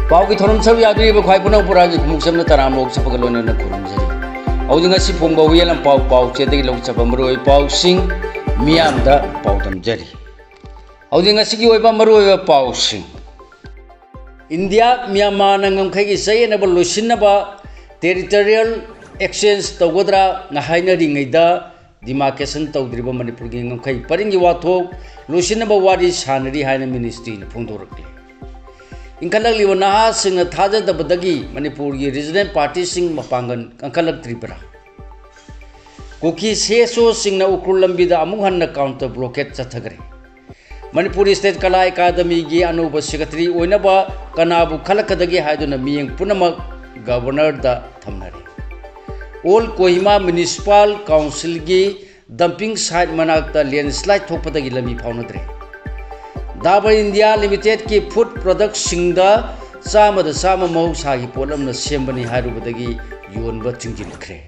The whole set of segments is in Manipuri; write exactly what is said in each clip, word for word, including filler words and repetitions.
ꯄꯥꯎꯒꯤ ꯊꯧꯔꯝ ꯁꯔꯨꯛ ꯌꯥꯕꯤꯔꯤꯕ ꯈ꯭ꯋꯥꯏ ꯄꯨꯝꯅꯃꯛꯄꯨ ꯔꯥꯒꯤ ꯈꯨꯃꯨꯛ ꯆꯝꯅ ꯇꯔꯥꯝꯅ ꯑꯣꯛꯆꯕꯒ ꯂꯣꯏꯅꯅ ꯈꯨꯔꯨꯝꯖꯔꯤ꯫ ꯍꯧꯖꯤꯛ ꯉꯁꯤ ꯐꯣꯡꯕ ꯍꯨꯏꯌꯦꯟ ꯂꯝꯄꯥꯎ ꯄꯥꯎꯆꯦꯗꯒꯤ ꯂꯧꯖꯕ ꯃꯔꯨꯑꯣꯏꯕ ꯄꯥꯎꯁꯤꯡ ꯃꯤꯌꯥꯝꯗ ꯄꯥꯎꯗꯝꯖꯔꯤ꯫ ꯍꯧꯖꯤꯛ ꯉꯁꯤꯒꯤ ꯑꯣꯏꯕ ꯃꯔꯨꯑꯣꯏꯕ ꯄꯥꯎꯁꯤꯡ꯫ ꯏꯟꯗꯤꯌꯥ ꯃ꯭ꯌꯥꯟꯃꯥꯔꯅ ꯉꯝꯈꯩꯒꯤ ꯆꯌꯦꯠꯅꯕ ꯂꯣꯏꯁꯤꯟꯅꯕ territorial exchange ꯇꯧꯒꯗ꯭ꯔꯥ ꯍꯥꯏꯅꯔꯤꯉꯩꯗ demarcation ꯇꯧꯗ꯭ꯔꯤꯕ ꯃꯅꯤꯄꯨꯔꯒꯤ ꯉꯝꯈꯩ ꯄꯔꯤꯡꯒꯤ ꯋꯥꯊꯣꯛ ꯂꯣꯏꯁꯤꯟꯅꯕ ꯋꯥꯔꯤ ꯁꯥꯟꯅꯔꯤ ꯍꯥꯏꯅ ministryꯅ ꯐꯣꯡꯗꯣꯔꯛꯂꯤ꯫ ꯏꯟꯈꯠꯂꯛꯂꯤꯕ ꯅꯍꯥꯁꯤꯡꯅ ꯊꯥꯖꯗꯕꯗꯒꯤ ꯃꯅꯤꯄꯨꯔꯒꯤ regional partyꯁꯤꯡ ꯃꯄꯥꯡꯒꯜ ꯀꯟꯈꯠꯂꯛꯇ꯭ꯔꯤꯕ꯭ꯔꯥ? ꯀꯨꯀꯤ CSOꯁꯤꯡꯅ ꯎꯈ꯭ꯔꯨꯜ ꯂꯝꯕꯤꯗ ꯑꯃꯨꯛ ꯍꯟꯅ counter blockade ꯆꯠꯊꯈ꯭ꯔꯦ꯫ ꯃꯅꯤꯄꯨꯔ State ꯀꯂꯥ ꯑꯦꯀꯥꯗꯃꯤꯒꯤ ꯑꯅꯧꯕ secretary ꯑꯣꯏꯅꯕ ꯀꯅꯥꯕꯨ ꯈꯜꯂꯛꯀꯗꯒꯦ ꯍꯥꯏꯗꯨꯅ ꯃꯤꯠꯌꯦꯡ ꯄꯨꯝꯅꯃꯛ governorꯗ ꯊꯝꯅꯔꯦ꯫ Old Kohima Municipal Councilꯒꯤ dumping site ꯃꯅꯥꯛꯇ landslide ꯊꯣꯛꯄꯗꯒꯤ ꯂꯝꯕꯤ ꯐꯥꯎꯅꯗ꯭ꯔꯦ꯫ Dabur India Limitedꯀꯤ food productꯁꯤꯡꯗ ꯆꯥꯝꯃꯗ ꯆꯥꯝꯃ ꯃꯍꯧꯁꯥꯒꯤ ꯄꯣꯠꯂꯝꯅ ꯁꯦꯝꯕꯅꯤ ꯍꯥꯏꯔꯨꯕꯗꯒꯤ ꯌꯣꯟꯕ ꯊꯤꯡꯖꯤꯟꯈ꯭ꯔꯦ꯫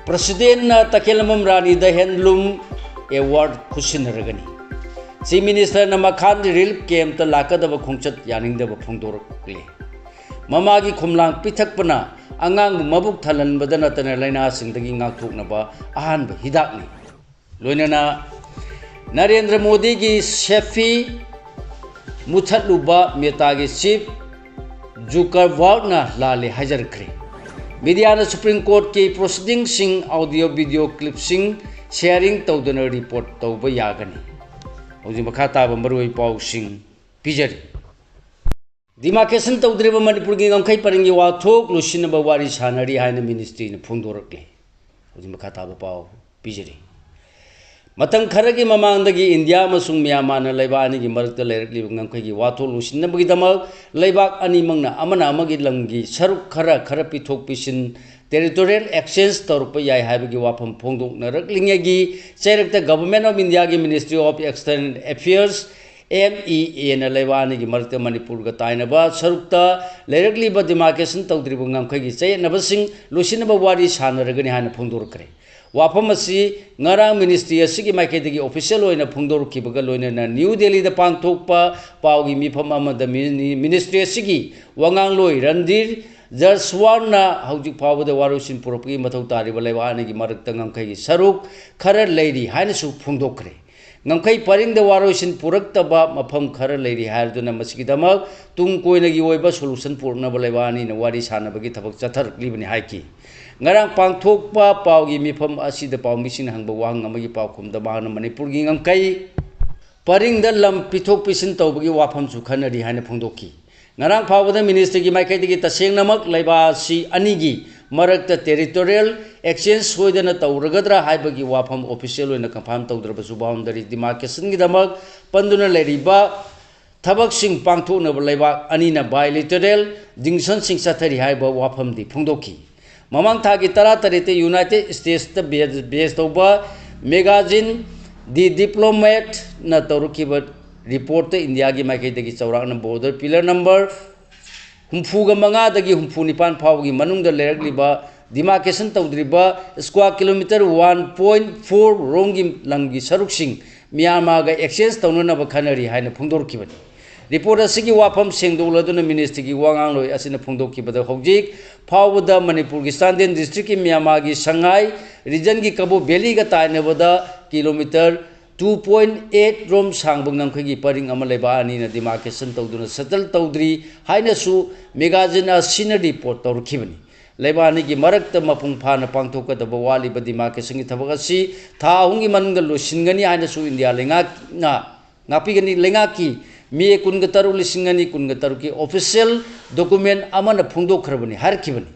Presidentꯅ ꯇꯈꯦꯂꯝꯕꯝ ꯔꯥꯅꯤꯗ handloom award ꯈꯨꯠꯁꯤꯟꯅꯔꯒꯅꯤ꯫ Chief Ministerꯅ ꯃꯈꯥꯟ relief campꯇ ꯂꯥꯛꯀꯗꯕ ꯈꯣꯡꯆꯠ ꯌꯥꯅꯤꯡꯗꯕ ꯐꯣꯡꯗꯣꯔꯛꯂꯤ꯫ ꯃꯃꯥꯒꯤ ꯈꯣꯝꯂꯥꯡ ꯄꯤꯊꯛꯄꯅ ꯑꯉꯥꯡꯕꯨ ꯃꯕꯨꯛ ꯊꯜꯍꯟꯕꯗ ꯅꯠꯇꯅ ꯂꯥꯏꯅꯥꯁꯤꯡꯗꯒꯤ ꯉꯥꯛꯊꯣꯛꯅꯕ ꯑꯍꯥꯟꯕ ꯍꯤꯗꯥꯛꯅꯤ꯫ ꯂꯣꯏꯅꯅ ꯅꯔꯦꯟꯗ꯭ꯔ ꯃꯣꯗꯤꯒꯤ selfie ꯃꯨꯊꯠꯂꯨꯕ Metaꯒꯤ chief Zuckerbergꯅ ꯂꯥꯜꯂꯦ ꯍꯥꯏꯖꯔꯛꯈ꯭ꯔꯦ꯫ Mediaꯅ Supreme Courtꯀꯤ proceedingꯁꯤꯡ audio video clipꯁꯤꯡ sharing ꯇꯧꯗꯨꯅ report ꯇꯧꯕ ꯌꯥꯒꯅꯤ꯫ ꯍꯧꯖꯤꯛ ꯃꯈꯥ ꯇꯥꯕ ꯃꯔꯨꯑꯣꯏꯕ ꯄꯥꯎꯁꯤꯡ ꯄꯤꯖꯔꯤ꯫ Demarcation ꯇꯧꯗ꯭ꯔꯤꯕ ꯃꯅꯤꯄꯨꯔꯒꯤ ꯉꯝꯈꯩ ꯄꯔꯤꯡꯒꯤ ꯋꯥꯊꯣꯛ ꯂꯣꯏꯁꯤꯟꯅꯕ ꯋꯥꯔꯤ ꯁꯥꯟꯅꯔꯤ ꯍꯥꯏꯅ ministryꯅ ꯐꯣꯡꯗꯣꯔꯛꯂꯤ꯫ ꯍꯧꯖꯤꯛ ꯃꯈꯥ ꯇꯥꯕ ꯄꯥꯎ ꯄꯤꯖꯔꯤ꯫ ꯃꯇꯝ ꯈꯔꯒꯤ ꯃꯃꯥꯡꯗꯒꯤ ꯏꯟꯗꯤꯌꯥ ꯑꯃꯁꯨꯡ ꯃ꯭ꯌꯥꯟꯃꯥꯔꯅ ꯂꯩꯕꯥꯛ ꯑꯅꯤꯒꯤ ꯃꯔꯛꯇ ꯂꯩꯔꯛꯂꯤꯕ ꯉꯝꯈꯩꯒꯤ ꯋꯥꯊꯣꯛ ꯂꯣꯏꯁꯤꯟꯅꯕꯒꯤꯗꯃꯛ ꯂꯩꯕꯥꯛ ꯑꯅꯤꯃꯛꯅ ꯑꯃꯅ ꯑꯃꯒꯤ ꯂꯝꯒꯤ ꯁꯔꯨꯛ ꯈꯔ ꯈꯔ ꯄꯤꯊꯣꯛ ꯄꯤꯁꯤꯟ, territorial exchange ꯇꯧꯔꯛꯄ ꯌꯥꯏ ꯍꯥꯏꯕꯒꯤ ꯋꯥꯐꯝ ꯐꯣꯡꯗꯣꯛꯅꯔꯛꯂꯤꯉꯩꯒꯤ ꯆꯩꯔꯛꯇ Government of Indiaꯒꯤ Ministry of External Affairs, MEAꯅ ꯂꯩꯕꯥꯛ ꯑꯅꯤꯒꯤ ꯃꯔꯛꯇ ꯃꯅꯤꯄꯨꯔꯒ ꯇꯥꯏꯅꯕ ꯁꯔꯨꯛꯇ ꯂꯩꯔꯛꯂꯤꯕ demarcation ꯇꯧꯗ꯭ꯔꯤꯕ ꯉꯝꯈꯩꯒꯤ ꯆꯌꯦꯠꯅꯕꯁꯤꯡ ꯂꯣꯏꯁꯤꯟꯅꯕ ꯋꯥꯔꯤ ꯁꯥꯟꯅꯔꯒꯅꯤ ꯍꯥꯏꯅ ꯐꯣꯡꯗꯣꯔꯛꯈ꯭ꯔꯦ꯫ ꯋꯥꯐꯝ ꯑꯁꯤ ꯉꯔꯥꯡ ꯃꯤꯅꯤꯁꯇ꯭ꯔꯤ ꯑꯁꯤꯒꯤ ꯃꯥꯏꯀꯩꯗꯒꯤ ꯑꯣꯐꯤꯁꯤꯌꯦꯜ ꯑꯣꯏꯅ ꯐꯣꯡꯗꯣꯔꯛꯈꯤꯕꯒ ꯂꯣꯏꯅꯅ ꯅ꯭ꯌꯨ ꯗꯦꯜꯂꯤꯗ ꯄꯥꯡꯊꯣꯛꯄ ꯄꯥꯎꯒꯤ ꯃꯤꯐꯝ ꯑꯃꯗ ꯃꯤ-, ꯃꯤꯅꯤꯁꯇ꯭ꯔꯤ ꯑꯁꯤꯒꯤ ꯋꯥꯉꯥꯡꯂꯣꯏ ꯔꯟꯙꯤꯔ ꯖꯁꯋꯥꯟꯅ ꯍꯧꯖꯤꯛ ꯐꯥꯎꯕꯗ ꯋꯥꯔꯣꯏꯁꯤꯟ ꯄꯨꯔꯛꯄꯒꯤ ꯃꯊꯧ ꯇꯥꯔꯤꯕ ꯂꯩꯕꯥꯛ ꯑꯅꯤꯒꯤ ꯃꯔꯛꯇ ꯉꯝꯈꯩꯒꯤ ꯁꯔꯨꯛ ꯈꯔ ꯂꯩꯔꯤ ꯍꯥꯏꯅꯁꯨ ꯐꯣꯡꯗꯣꯛꯈ꯭ꯔꯦ꯫ ꯉꯝꯈꯩ ꯄꯔꯤꯡꯗ ꯋꯥꯔꯣꯏꯁꯤꯟ ꯄꯨꯔꯛꯇꯕ ꯃꯐꯝ ꯈꯔ ꯂꯩꯔꯤ ꯍꯥꯏꯔꯗꯨꯅ ꯃꯁꯤꯒꯤꯗꯃꯛ ꯇꯨꯡ ꯀꯣꯏꯅꯒꯤ ꯑꯣꯏꯕ ꯁꯣꯂꯨꯁꯟ ꯄꯨꯔꯛꯅꯕ ꯂꯩꯕꯥꯛ ꯑꯅꯤꯅ ꯋꯥꯔꯤ ꯁꯥꯟꯅꯕꯒꯤ ꯊꯕꯛ ꯆꯠꯊꯔꯛꯂꯤꯕꯅꯤ ꯍꯥꯏꯈꯤ꯫ ꯉꯔꯥꯡ ꯄꯥꯡꯊꯣꯛꯄ ꯄꯥꯎꯒꯤ ꯃꯤꯐꯝ ꯑꯁꯤꯗ ꯄꯥꯎꯃꯤꯁꯤꯡꯅ ꯍꯪꯕ ꯋꯥꯍꯪ ꯑꯃꯒꯤ ꯄꯥꯎꯈꯨꯝꯗ ꯃꯍꯥꯛꯅ ꯃꯅꯤꯄꯨꯔꯒꯤ ꯉꯝꯈꯩ ꯄꯔꯤꯡꯗ ꯂꯝ ꯄꯤꯊꯣꯛ ꯄꯤꯁꯤꯟ ꯇꯧꯕꯒꯤ ꯋꯥꯐꯝꯁꯨ ꯈꯟꯅꯔꯤ ꯍꯥꯏꯅ ꯐꯣꯡꯗꯣꯛꯈꯤ꯫ ꯉꯔꯥꯡ ꯐꯥꯎꯕꯗ ꯃꯤꯅꯤꯁꯇ꯭ꯔꯤꯒꯤ ꯃꯥꯏꯀꯩꯗꯒꯤ ꯇꯁꯦꯡꯅꯃꯛ ꯂꯩꯕꯥꯛ ꯑꯁꯤ ꯑꯅꯤꯒꯤ ꯃꯔꯛꯇ ꯇꯦꯔꯤꯇꯣꯔꯤꯌꯦꯜ ꯑꯦꯛꯁꯆꯦꯟꯖ ꯁꯣꯏꯗꯅ ꯇꯧꯔꯒꯗ꯭ꯔꯥ ꯍꯥꯏꯕꯒꯤ ꯋꯥꯐꯝ ꯑꯣꯐꯤꯁꯤꯌꯦꯜ ꯑꯣꯏꯅ ꯀꯟꯐꯥꯔꯝ ꯇꯧꯗ꯭ꯔꯕꯁꯨ ꯕꯥꯎꯟꯗꯔꯤ ꯗꯤꯃꯥꯔꯀꯦꯁꯟꯒꯤꯗꯃꯛ ꯄꯟꯗꯨꯅ ꯂꯩꯔꯤꯕ ꯊꯕꯛꯁꯤꯡ ꯄꯥꯡꯊꯣꯛꯅꯕ ꯂꯩꯕꯥꯛ ꯑꯅꯤꯅ ꯕꯥꯏꯂꯦꯇꯔꯦꯜ ꯗꯤꯁꯀꯁꯟꯁꯤꯡ ꯆꯠꯊꯔꯤ ꯍꯥꯏꯕ ꯋꯥꯐꯝꯗꯤ ꯐꯣꯡꯗꯣꯛꯈꯤ꯫ ꯃꯃꯥꯡ ꯊꯥꯒꯤ ꯇꯔꯥꯇꯔꯦꯠꯇ ꯌꯨꯅꯥꯏꯇꯦꯗ ꯁ꯭ꯇꯦꯠꯁꯇ ꯕꯦ-, ꯕꯦꯁ ꯇꯧꯕ ꯃꯦꯒꯥꯖꯤꯟ ꯗꯤ ꯗꯤꯄ꯭ꯂꯣꯃꯦꯠꯅ ꯇꯧꯔꯛꯈꯤꯕ ꯔꯤꯄꯣꯔꯠꯇ ꯏꯟꯗꯤꯌꯥꯒꯤ ꯃꯥꯏꯀꯩꯗꯒꯤ ꯆꯥꯎꯔꯥꯛꯅ ꯕꯣꯔꯗꯔ ꯄꯤꯂꯔ ꯅꯝꯕꯔ ꯍꯨꯝꯐꯨꯒ ꯃꯉꯥꯗꯒꯤ ꯍꯨꯝꯐꯨ ꯅꯤꯄꯥꯟ ꯐꯥꯎꯕꯒꯤ ꯃꯅꯨꯡꯗ ꯂꯩꯔꯛꯂꯤꯕ ꯗꯤꯃꯥꯔꯀꯦꯁꯟ ꯇꯧꯗ꯭ꯔꯤꯕ square kilometre one point four ꯔꯣꯝꯒꯤ ꯂꯝꯒꯤ ꯁꯔꯨꯛꯁꯤꯡ ꯃ꯭ꯌꯥꯟꯃꯥꯔꯒ ꯑꯦꯛꯁꯆꯦꯟꯖ ꯇꯧꯅꯅꯕ ꯈꯟꯅꯔꯤ ꯍꯥꯏꯅ ꯐꯣꯡꯗꯣꯔꯛꯈꯤꯕꯅꯤ꯫ ꯔꯤꯄꯣꯔꯠ ꯑꯁꯤꯒꯤ ꯋꯥꯐꯝ ꯁꯦꯡꯗꯣꯛꯂꯗꯨꯅ ꯃꯤꯅꯤꯁꯇ꯭ꯔꯤꯒꯤ ꯋꯥ ꯉꯥꯡꯂꯣꯏ ꯑꯁꯤꯅ ꯐꯣꯡꯗꯣꯛꯈꯤꯕꯗ ꯍꯧꯖꯤꯛ ꯐꯥꯎꯕꯗ ꯃꯅꯤꯄꯨꯔꯒꯤ ꯆꯥꯟꯗꯦꯜ ꯗꯤꯁꯇ꯭ꯔꯤꯛꯀꯤ ꯃ꯭ꯌꯥꯟꯃꯥꯔꯒꯤ ꯁꯉꯥꯏ ꯔꯤꯖꯟꯒꯤ ꯀꯕꯣ ꯚꯦꯂꯤꯒ ꯇꯥꯏꯅꯕꯗ ꯀꯤꯂꯣꯃꯤꯇꯔ ꯇꯨ ꯄꯣꯏꯟꯠ ꯑꯩꯠ ꯔꯣꯝ ꯁꯥꯡꯕ ꯉꯝꯈꯩꯒꯤ ꯄꯔꯤꯡ ꯑꯃ ꯂꯩꯕꯥꯛ ꯑꯅꯤꯅ ꯗꯤꯃꯥꯔꯀꯦꯁꯟ ꯇꯧꯗꯨꯅ ꯁꯦꯇꯜ ꯇꯧꯗ꯭ꯔꯤ ꯍꯥꯏꯅꯁꯨ ꯃꯦꯒꯥꯖꯤꯟ ꯑꯁꯤꯅ ꯔꯤꯄꯣꯔꯠ ꯇꯧꯔꯛꯈꯤꯕꯅꯤ꯫ ꯂꯩꯕꯥꯛ ꯑꯅꯤꯒꯤ ꯃꯔꯛꯇ ꯃꯄꯨꯡ ꯐꯥꯅ ꯄꯥꯡꯊꯣꯛꯀꯗꯕ ꯋꯥꯠꯂꯤꯕ ꯗꯤꯃꯥꯔꯀꯦꯁꯟꯒꯤ ꯊꯕꯛ ꯑꯁꯤ ꯊꯥ ꯑꯍꯨꯝꯒꯤ ꯃꯅꯨꯡꯗ ꯂꯣꯏꯁꯤꯟꯒꯅꯤ ꯍꯥꯏꯅꯁꯨ ꯏꯟꯗꯤꯌꯥ ꯂꯩꯉꯥꯛꯅ ꯉꯥꯛꯄꯤꯒꯅꯤ꯫ ꯂꯩꯉꯥꯛꯀꯤ ꯃꯦ ꯀꯨꯟꯒ ꯇꯔꯨꯛ, ꯂꯤꯁꯤꯡ ꯑꯅꯤ ꯀꯨꯟꯒ ꯇꯔꯨꯛꯀꯤ ꯑꯣꯐꯤꯁꯤꯌꯦꯜ ꯗꯣꯀꯨꯃꯦꯟ ꯑꯃꯅ ꯐꯣꯡꯗꯣꯛꯈ꯭ꯔꯕꯅꯤ ꯍꯥꯏꯔꯛꯈꯤꯕꯅꯤ꯫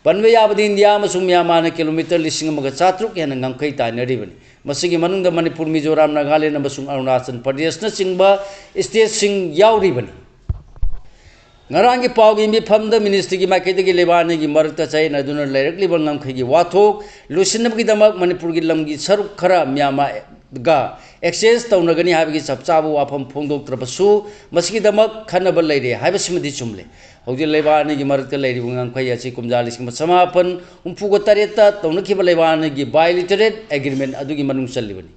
ꯄꯟꯕ ꯌꯥꯕꯗꯤ ꯏꯟꯗꯤꯌꯥ ꯑꯃꯁꯨꯡ ꯃ꯭ꯌꯥꯟꯃꯥꯔꯅ ꯀꯤꯂꯣꯃꯤꯇꯔ ꯂꯤꯁꯤꯡ ꯑꯃꯒ ꯆꯥꯇ꯭ꯔꯨꯛ ꯍꯦꯟꯅ ꯉꯝꯈꯩ ꯇꯥꯏꯅꯔꯤꯕꯅꯤ꯫ ꯃꯁꯤꯒꯤ ꯃꯅꯨꯡꯗ ꯃꯅꯤꯄꯨꯔ, ꯃꯤꯖꯣꯔꯥꯝ, ꯅꯥꯒꯥꯂꯦꯟ ꯑꯃꯁꯨꯡ ꯑꯔꯨꯅꯥꯆꯜ ꯄ꯭ꯔꯗꯦꯁꯅꯆꯤꯡꯕ ꯁ꯭ꯇꯦꯠꯁꯤꯡ ꯌꯥꯎꯔꯤꯕꯅꯤ꯫ ꯉꯔꯥꯡꯒꯤ ꯄꯥꯎꯒꯤ ꯃꯤꯐꯝꯗ ꯃꯤꯅꯤꯁꯇ꯭ꯔꯤꯒꯤ ꯃꯥꯏꯀꯩꯗꯒꯤ ꯂꯩꯕꯥꯛ ꯑꯅꯤꯒꯤ ꯃꯔꯛꯇ ꯆꯌꯦꯠꯅꯗꯨꯅ ꯂꯩꯔꯛꯂꯤꯕ ꯉꯝꯈꯩꯒꯤ ꯋꯥꯊꯣꯛ ꯂꯣꯏꯁꯤꯟꯅꯕꯒꯤꯗꯃꯛ ꯃꯅꯤꯄꯨꯔꯒꯤ ꯂꯝꯒꯤ ꯁꯔꯨꯛ ꯈꯔ ꯃ꯭ꯌꯥꯟꯃꯥꯔ ꯒ exchange ꯇꯧꯅꯒꯅꯤ ꯍꯥꯏꯕꯒꯤ ꯆꯞ ꯆꯥꯕ ꯋꯥꯐꯝ ꯐꯣꯡꯗꯣꯛꯇ꯭ꯔꯕꯁꯨ, ꯃꯁꯤꯒꯤꯗꯃꯛ ꯈꯟꯅꯕ ꯂꯩꯔꯦ ꯍꯥꯏꯕꯁꯤꯃꯗꯤ ꯆꯨꯝꯂꯦ꯫ ꯍꯧꯖꯤꯛ ꯂꯩꯕꯥꯛ ꯑꯅꯤꯒꯤ ꯃꯔꯛꯇ ꯂꯩꯔꯤꯕ ꯉꯝꯈꯩ ꯑꯁꯤ ꯀꯨꯝꯖꯥ ꯂꯤꯁꯤꯡ ꯑꯃ ꯆꯃꯥꯄꯟ ꯍꯨꯝꯐꯨꯒ ꯇꯔꯦꯠꯇ ꯇꯧꯅꯈꯤꯕ ꯂꯩꯕꯥꯛ ꯑꯅꯤꯒꯤ bilateral agreement ꯑꯗꯨꯒꯤ ꯃꯅꯨꯡ ꯆꯜꯂꯤꯕꯅꯤ꯫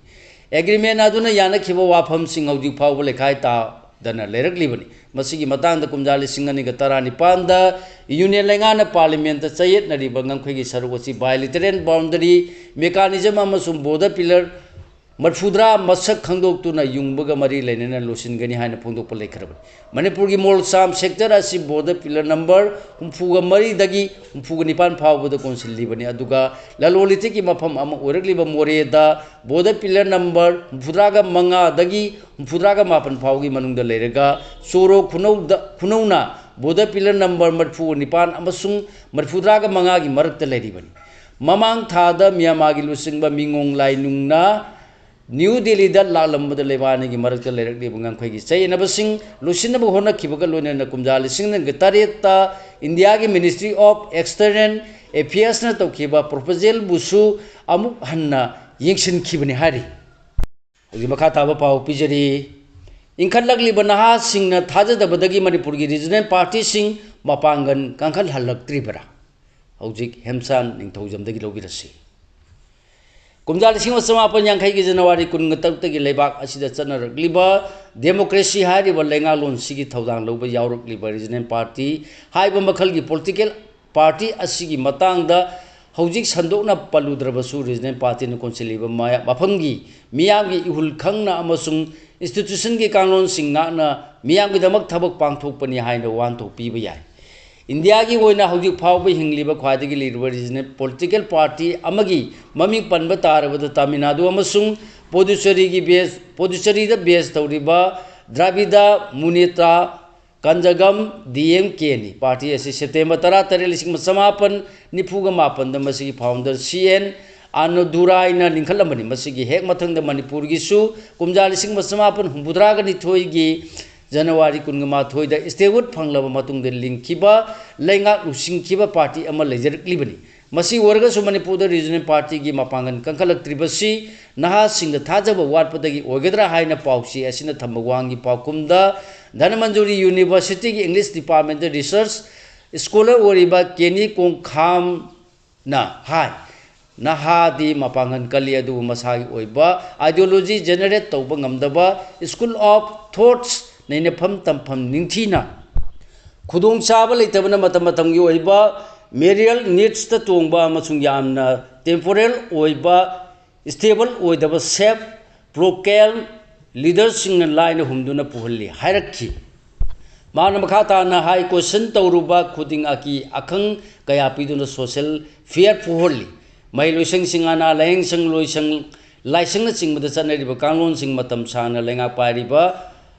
Agreement ꯑꯗꯨꯅ ꯌꯥꯅꯈꯤꯕ ꯋꯥꯐꯝꯁꯤꯡ ꯍꯧꯖꯤꯛ ꯐꯥꯎꯕ ꯂꯩꯈꯥꯏ ꯇꯥꯗꯅ ꯂꯩꯔꯛꯂꯤꯕꯅꯤ꯫ ꯃꯁꯤꯒꯤ ꯃꯇꯥꯡꯗ ꯀꯨꯝꯖꯥ ꯂꯤꯁꯤꯡ ꯑꯅꯤꯒ ꯇꯔꯥꯅꯤꯄꯥꯟꯗ Union ꯂꯩꯉꯥꯛꯅ Parliament ꯇ ꯆꯌꯦꯠꯅꯔꯤꯕ ꯉꯝꯈꯩꯒꯤ ꯁꯔꯨꯛ ꯑꯁꯤ bilateral boundary mechanism ꯑꯃꯁꯨꯡ border pillar ꯃꯔꯤꯐꯨꯇꯔꯥ ꯃꯁꯛ ꯈꯪꯗꯣꯛꯇꯨꯅ ꯌꯨꯡꯕꯒ ꯃꯔꯤ ꯂꯩꯅꯅ ꯂꯣꯏꯁꯤꯟꯒꯅꯤ ꯍꯥꯏꯅ ꯐꯣꯡꯗꯣꯛꯄ ꯂꯩꯈ꯭ꯔꯕꯅꯤ꯫ ꯃꯅꯤꯄꯨꯔꯒꯤ ꯃꯣꯜꯁꯥꯝ sector ꯑꯁꯤ border pillar number ꯍꯨꯝꯐꯨꯒ ꯃꯔꯤꯗꯒꯤ ꯍꯨꯝꯐꯨꯒ ꯅꯤꯄꯥꯟ ꯐꯥꯎꯕꯗ ꯀꯣꯟꯁꯤꯜꯂꯤꯕꯅꯤ, ꯑꯗꯨꯒ ꯂꯂꯣꯟ ꯏꯇꯤꯛꯀꯤ ꯃꯐꯝ ꯑꯃ ꯑꯣꯏꯔꯛꯂꯤꯕ ꯃꯣꯔꯦꯗ border pillar number ꯍꯨꯝꯐꯨꯇꯔꯥꯒ ꯃꯉꯥꯗꯒꯤ ꯍꯨꯝꯐꯨꯇꯔꯥꯒ ꯃꯥꯄꯟ ꯐꯥꯎꯒꯤ ꯃꯅꯨꯡꯗ ꯂꯩꯔꯒ ꯆꯣꯔꯣ ꯈꯨꯅꯧꯗ, ꯈꯨꯅꯧꯅ border pillar number ꯃꯔꯤꯐꯨꯒ ꯅꯤꯄꯥꯟ ꯑꯃꯁꯨꯡ ꯃꯔꯤꯐꯨꯇꯔꯥꯒ ꯃꯉꯥꯒꯤ ꯃꯔꯛꯇ ꯂꯩꯔꯤꯕꯅꯤ꯫ ꯃꯃꯥꯡ ꯊꯥꯗ ꯃ꯭ꯌꯥꯟꯃꯥꯔꯒꯤ ꯂꯨꯆꯤꯡꯕ ꯃꯤꯉꯣꯡ ꯂꯥꯏꯅꯨꯡꯅ ꯅ꯭ꯌꯨ ꯗꯦꯜꯂꯤꯗ ꯂꯥꯛꯂꯝꯕꯗ ꯂꯩꯕꯥꯛ ꯑꯅꯤꯒꯤ ꯃꯔꯛꯇ ꯂꯩꯔꯛꯂꯤꯕ ꯉꯝꯈꯩꯒꯤ ꯆꯌꯦꯠꯅꯕꯁꯤꯡ ꯂꯣꯏꯁꯤꯟꯅꯕ ꯍꯣꯠꯅꯈꯤꯕꯒ ꯂꯣꯏꯅꯅ ꯀꯨꯝꯖꯥ ꯂꯤꯁꯤꯡ ꯑꯅꯤꯒ ꯇꯔꯦꯠꯇ ꯏꯟꯗꯤꯌꯥꯒꯤ Ministry of External Affairs ꯅ ꯇꯧꯈꯤꯕ proposal ꯕꯨꯁꯨ ꯑꯃꯨꯛ ꯍꯟꯅ ꯌꯦꯡꯁꯤꯟꯈꯤꯕꯅꯤ ꯍꯥꯏꯔꯤ꯫ ꯍꯧꯖꯤꯛ ꯃꯈꯥ ꯇꯥꯕ ꯄꯥꯎ ꯄꯤꯖꯔꯤ꯫ ꯏꯟꯈꯠꯂꯛꯂꯤꯕ ꯅꯍꯥꯁꯤꯡꯅ ꯊꯥꯖꯗꯕꯗꯒꯤ ꯃꯅꯤꯄꯨꯔꯒꯤ regional party ꯁꯤꯡ ꯃꯄꯥꯡꯒꯜ ꯀꯟꯈꯠꯍꯜꯂꯛꯇ꯭ꯔꯤꯕꯔꯥ? ꯍꯧꯖꯤꯛ ꯍꯦꯝꯆꯥꯟ ꯅꯤꯡꯊꯧꯖꯝꯗꯒꯤ ꯂꯧꯕꯤꯔꯁꯤ꯫ ꯀꯨꯝꯖꯥ ꯂꯤꯁꯤꯡ ꯑꯃ ꯆꯃꯥꯄꯟ ꯌꯥꯡꯈꯩꯒꯤ ꯖꯅꯋꯥꯔꯤ ꯀꯨꯟꯒ ꯇꯔꯨꯛꯇꯒꯤ ꯂꯩꯕꯥꯛ ꯑꯁꯤꯗ ꯆꯠꯅꯔꯛꯂꯤꯕ democracy ꯍꯥꯏꯔꯤꯕ ꯂꯩꯉꯥꯛꯂꯣꯟꯁꯤꯒꯤ ꯊꯧꯗꯥꯡ ꯂꯧꯕ ꯌꯥꯎꯔꯛꯂꯤꯕ regional party ꯍꯥꯏꯕ ꯃꯈꯜꯒꯤ political party ꯑꯁꯤꯒꯤ ꯃꯇꯥꯡꯗ ꯍꯧꯖꯤꯛ ꯁꯟꯗꯣꯛꯅ ꯄꯜꯂꯨꯗ꯭ꯔꯕꯁꯨ, regional party ꯅ ꯀꯣꯟꯁꯤꯜꯂꯤꯕ ꯃꯌꯥ-, ꯃꯐꯝꯒꯤ ꯃꯤꯌꯥꯝꯒꯤ ꯏꯍꯨꯜ ꯈꯪꯅ ꯑꯃꯁꯨꯡ institution ꯒꯤ ꯀꯥꯡꯂꯣꯟꯁꯤꯡ ꯉꯥꯛꯅ ꯃꯤꯌꯥꯝꯒꯤꯗꯃꯛ ꯊꯕꯛ ꯄꯥꯡꯊꯣꯛꯄꯅꯤ ꯍꯥꯏꯅ ꯋꯥꯍꯟꯊꯣꯛ ꯄꯤꯕ ꯌꯥꯏ꯫ ꯏꯟꯗꯤꯌꯥꯒꯤ ꯑꯣꯏꯅ ꯍꯧꯖꯤꯛ ꯐꯥꯎꯕ ꯍꯤꯡꯂꯤꯕ ꯈ꯭ꯋꯥꯏꯗꯒꯤ ꯂꯤꯔꯕ regional political party ꯑꯃꯒꯤ ꯃꯃꯤꯡ ꯄꯟꯕ ꯇꯥꯔꯕꯗ ꯇꯥꯃꯤꯜ ꯅꯥꯗꯨ ꯑꯃꯁꯨꯡ ꯄꯣꯗꯨꯆꯦꯔꯤꯒꯤ base, ꯄꯣꯗꯨꯆꯦꯔꯤꯗ base ꯇꯧꯔꯤꯕ ꯗ꯭ꯔꯥꯕꯤꯗ ꯃꯨꯅꯦꯇ꯭ꯔꯥ ꯀꯟꯖꯒꯝ, D M K ꯅꯤ꯫ Party ꯑꯁꯤ September ꯇꯔꯥꯇꯔꯦꯠ, ꯂꯤꯁꯤꯡ ꯑꯃ ꯆꯃꯥꯄꯟ ꯅꯤꯐꯨꯒ ꯃꯥꯄꯟꯗ ꯃꯁꯤꯒꯤ founder C N ꯑꯅꯥꯗꯨꯔꯥꯏꯅ ꯂꯤꯡꯈꯠꯂꯝꯕꯅꯤ꯫ ꯃꯁꯤꯒꯤ ꯍꯦꯛ ꯃꯊꯪꯗ ꯃꯅꯤꯄꯨꯔꯒꯤꯁꯨ ꯀꯨꯝꯖꯥ ꯂꯤꯁꯤꯡ ꯑꯃ ꯆꯃꯥꯄꯟ ꯍꯨꯝꯐꯨꯇꯔꯥꯒ ꯅꯤꯊꯣꯏꯒꯤ ꯖꯅꯋꯥꯔꯤ ꯀꯨꯟꯒ ꯃꯥꯊꯣꯏꯗ statehood ꯐꯪꯂꯕ ꯃꯇꯨꯡꯗ ꯂꯤꯡꯈꯤꯕ ꯂꯩꯉꯥꯛ ꯂꯨꯆꯤꯡꯈꯤꯕ party ꯑꯃ ꯂꯩꯖꯔꯛꯂꯤꯕꯅꯤ꯫ ꯃꯁꯤ ꯑꯣꯏꯔꯒꯁꯨ ꯃꯅꯤꯄꯨꯔꯗ ꯔꯤꯖꯅꯦꯜ ꯄꯥꯔꯇꯤꯒꯤ ꯃꯄꯥꯡꯒꯜ ꯀꯟꯈꯠꯂꯛꯇ꯭ꯔꯤꯕꯁꯤ ꯅꯍꯥꯁꯤꯡꯗ ꯊꯥꯖꯕ ꯋꯥꯠꯄꯗꯒꯤ ꯑꯣꯏꯒꯗ꯭ꯔꯥ ꯍꯥꯏꯅ ꯄꯥꯎꯆꯦ ꯑꯁꯤꯅ ꯊꯝꯕ ꯋꯥꯍꯪꯒꯤ ꯄꯥꯎꯈꯨꯝꯗ, ꯙꯅꯃꯟꯖꯨꯔꯤ ꯌꯨꯅꯤꯚꯔꯁꯤꯇꯤꯒꯤ ꯏꯪꯂꯤꯁ ꯗꯤꯄꯥꯔꯠꯃꯦꯟꯇ ꯔꯤꯁꯔꯁ ꯁ꯭ꯀꯣꯂꯔ ꯑꯣꯏꯔꯤꯕ ꯀꯦꯅꯤ ꯀꯣꯡꯈꯥꯝꯅ ꯍꯥꯏ, ꯅꯍꯥꯗꯤ ꯃꯄꯥꯡꯒꯜ ꯀꯜꯂꯤ, ꯑꯗꯨꯕꯨ ꯃꯁꯥꯒꯤ ꯑꯣꯏꯕ ideology generate ꯇꯧꯕ ꯉꯝꯗꯕ, school of thoughts, ꯅꯩꯅꯐꯝ ꯇꯝꯐꯝ ꯅꯤꯡꯊꯤꯅ ꯈꯨꯗꯣꯡꯆꯥꯕ ꯂꯩꯇꯕꯅ ꯃꯇꯝ ꯃꯇꯝꯒꯤ ꯑꯣꯏꯕ ꯃꯦꯔꯤꯌꯦꯜ ꯅꯤꯗꯁꯇ ꯇꯣꯡꯕ ꯑꯃꯁꯨꯡ ꯌꯥꯝꯅ ꯇꯦꯝꯄꯣꯔꯦꯜ ꯑꯣꯏꯕ, ꯁ꯭ꯇꯦꯕꯜ ꯑꯣꯏꯗꯕ ꯁꯦꯞ ꯄ꯭ꯔꯣꯀꯦꯜ ꯂꯤꯗꯔꯁꯤꯡꯅ ꯂꯥꯏꯅ ꯍꯨꯝꯗꯨꯅ ꯄꯨꯍꯜꯂꯤ ꯍꯥꯏꯔꯛꯈꯤ꯫ ꯃꯍꯥꯛꯅ ꯃꯈꯥ ꯇꯥꯅ ꯍꯥꯏ, ꯀꯣꯏꯁꯟ ꯇꯧꯔꯨꯕ ꯈꯨꯗꯤꯡ ꯑꯀꯤ ꯑꯈꯪ ꯀꯌꯥ ꯄꯤꯗꯨꯅ ꯁꯣꯁꯦꯜ ꯐꯤꯌꯔ ꯄꯨꯍꯜꯂꯤ꯫ ꯃꯍꯩ ꯂꯣꯏꯁꯪꯁꯤꯡ, ꯑꯅꯥ ꯂꯥꯌꯦꯡꯁꯪ, ꯂꯣꯏꯁꯪ, ꯂꯥꯏꯁꯪꯅꯆꯤꯡꯕꯗ ꯆꯠꯅꯔꯤꯕ ꯀꯥꯡꯂꯣꯟꯁꯤꯡ ꯃꯇꯝ ꯁꯥꯡꯅ ꯂꯩꯉꯥꯛ ꯄꯥꯏꯔꯤꯕ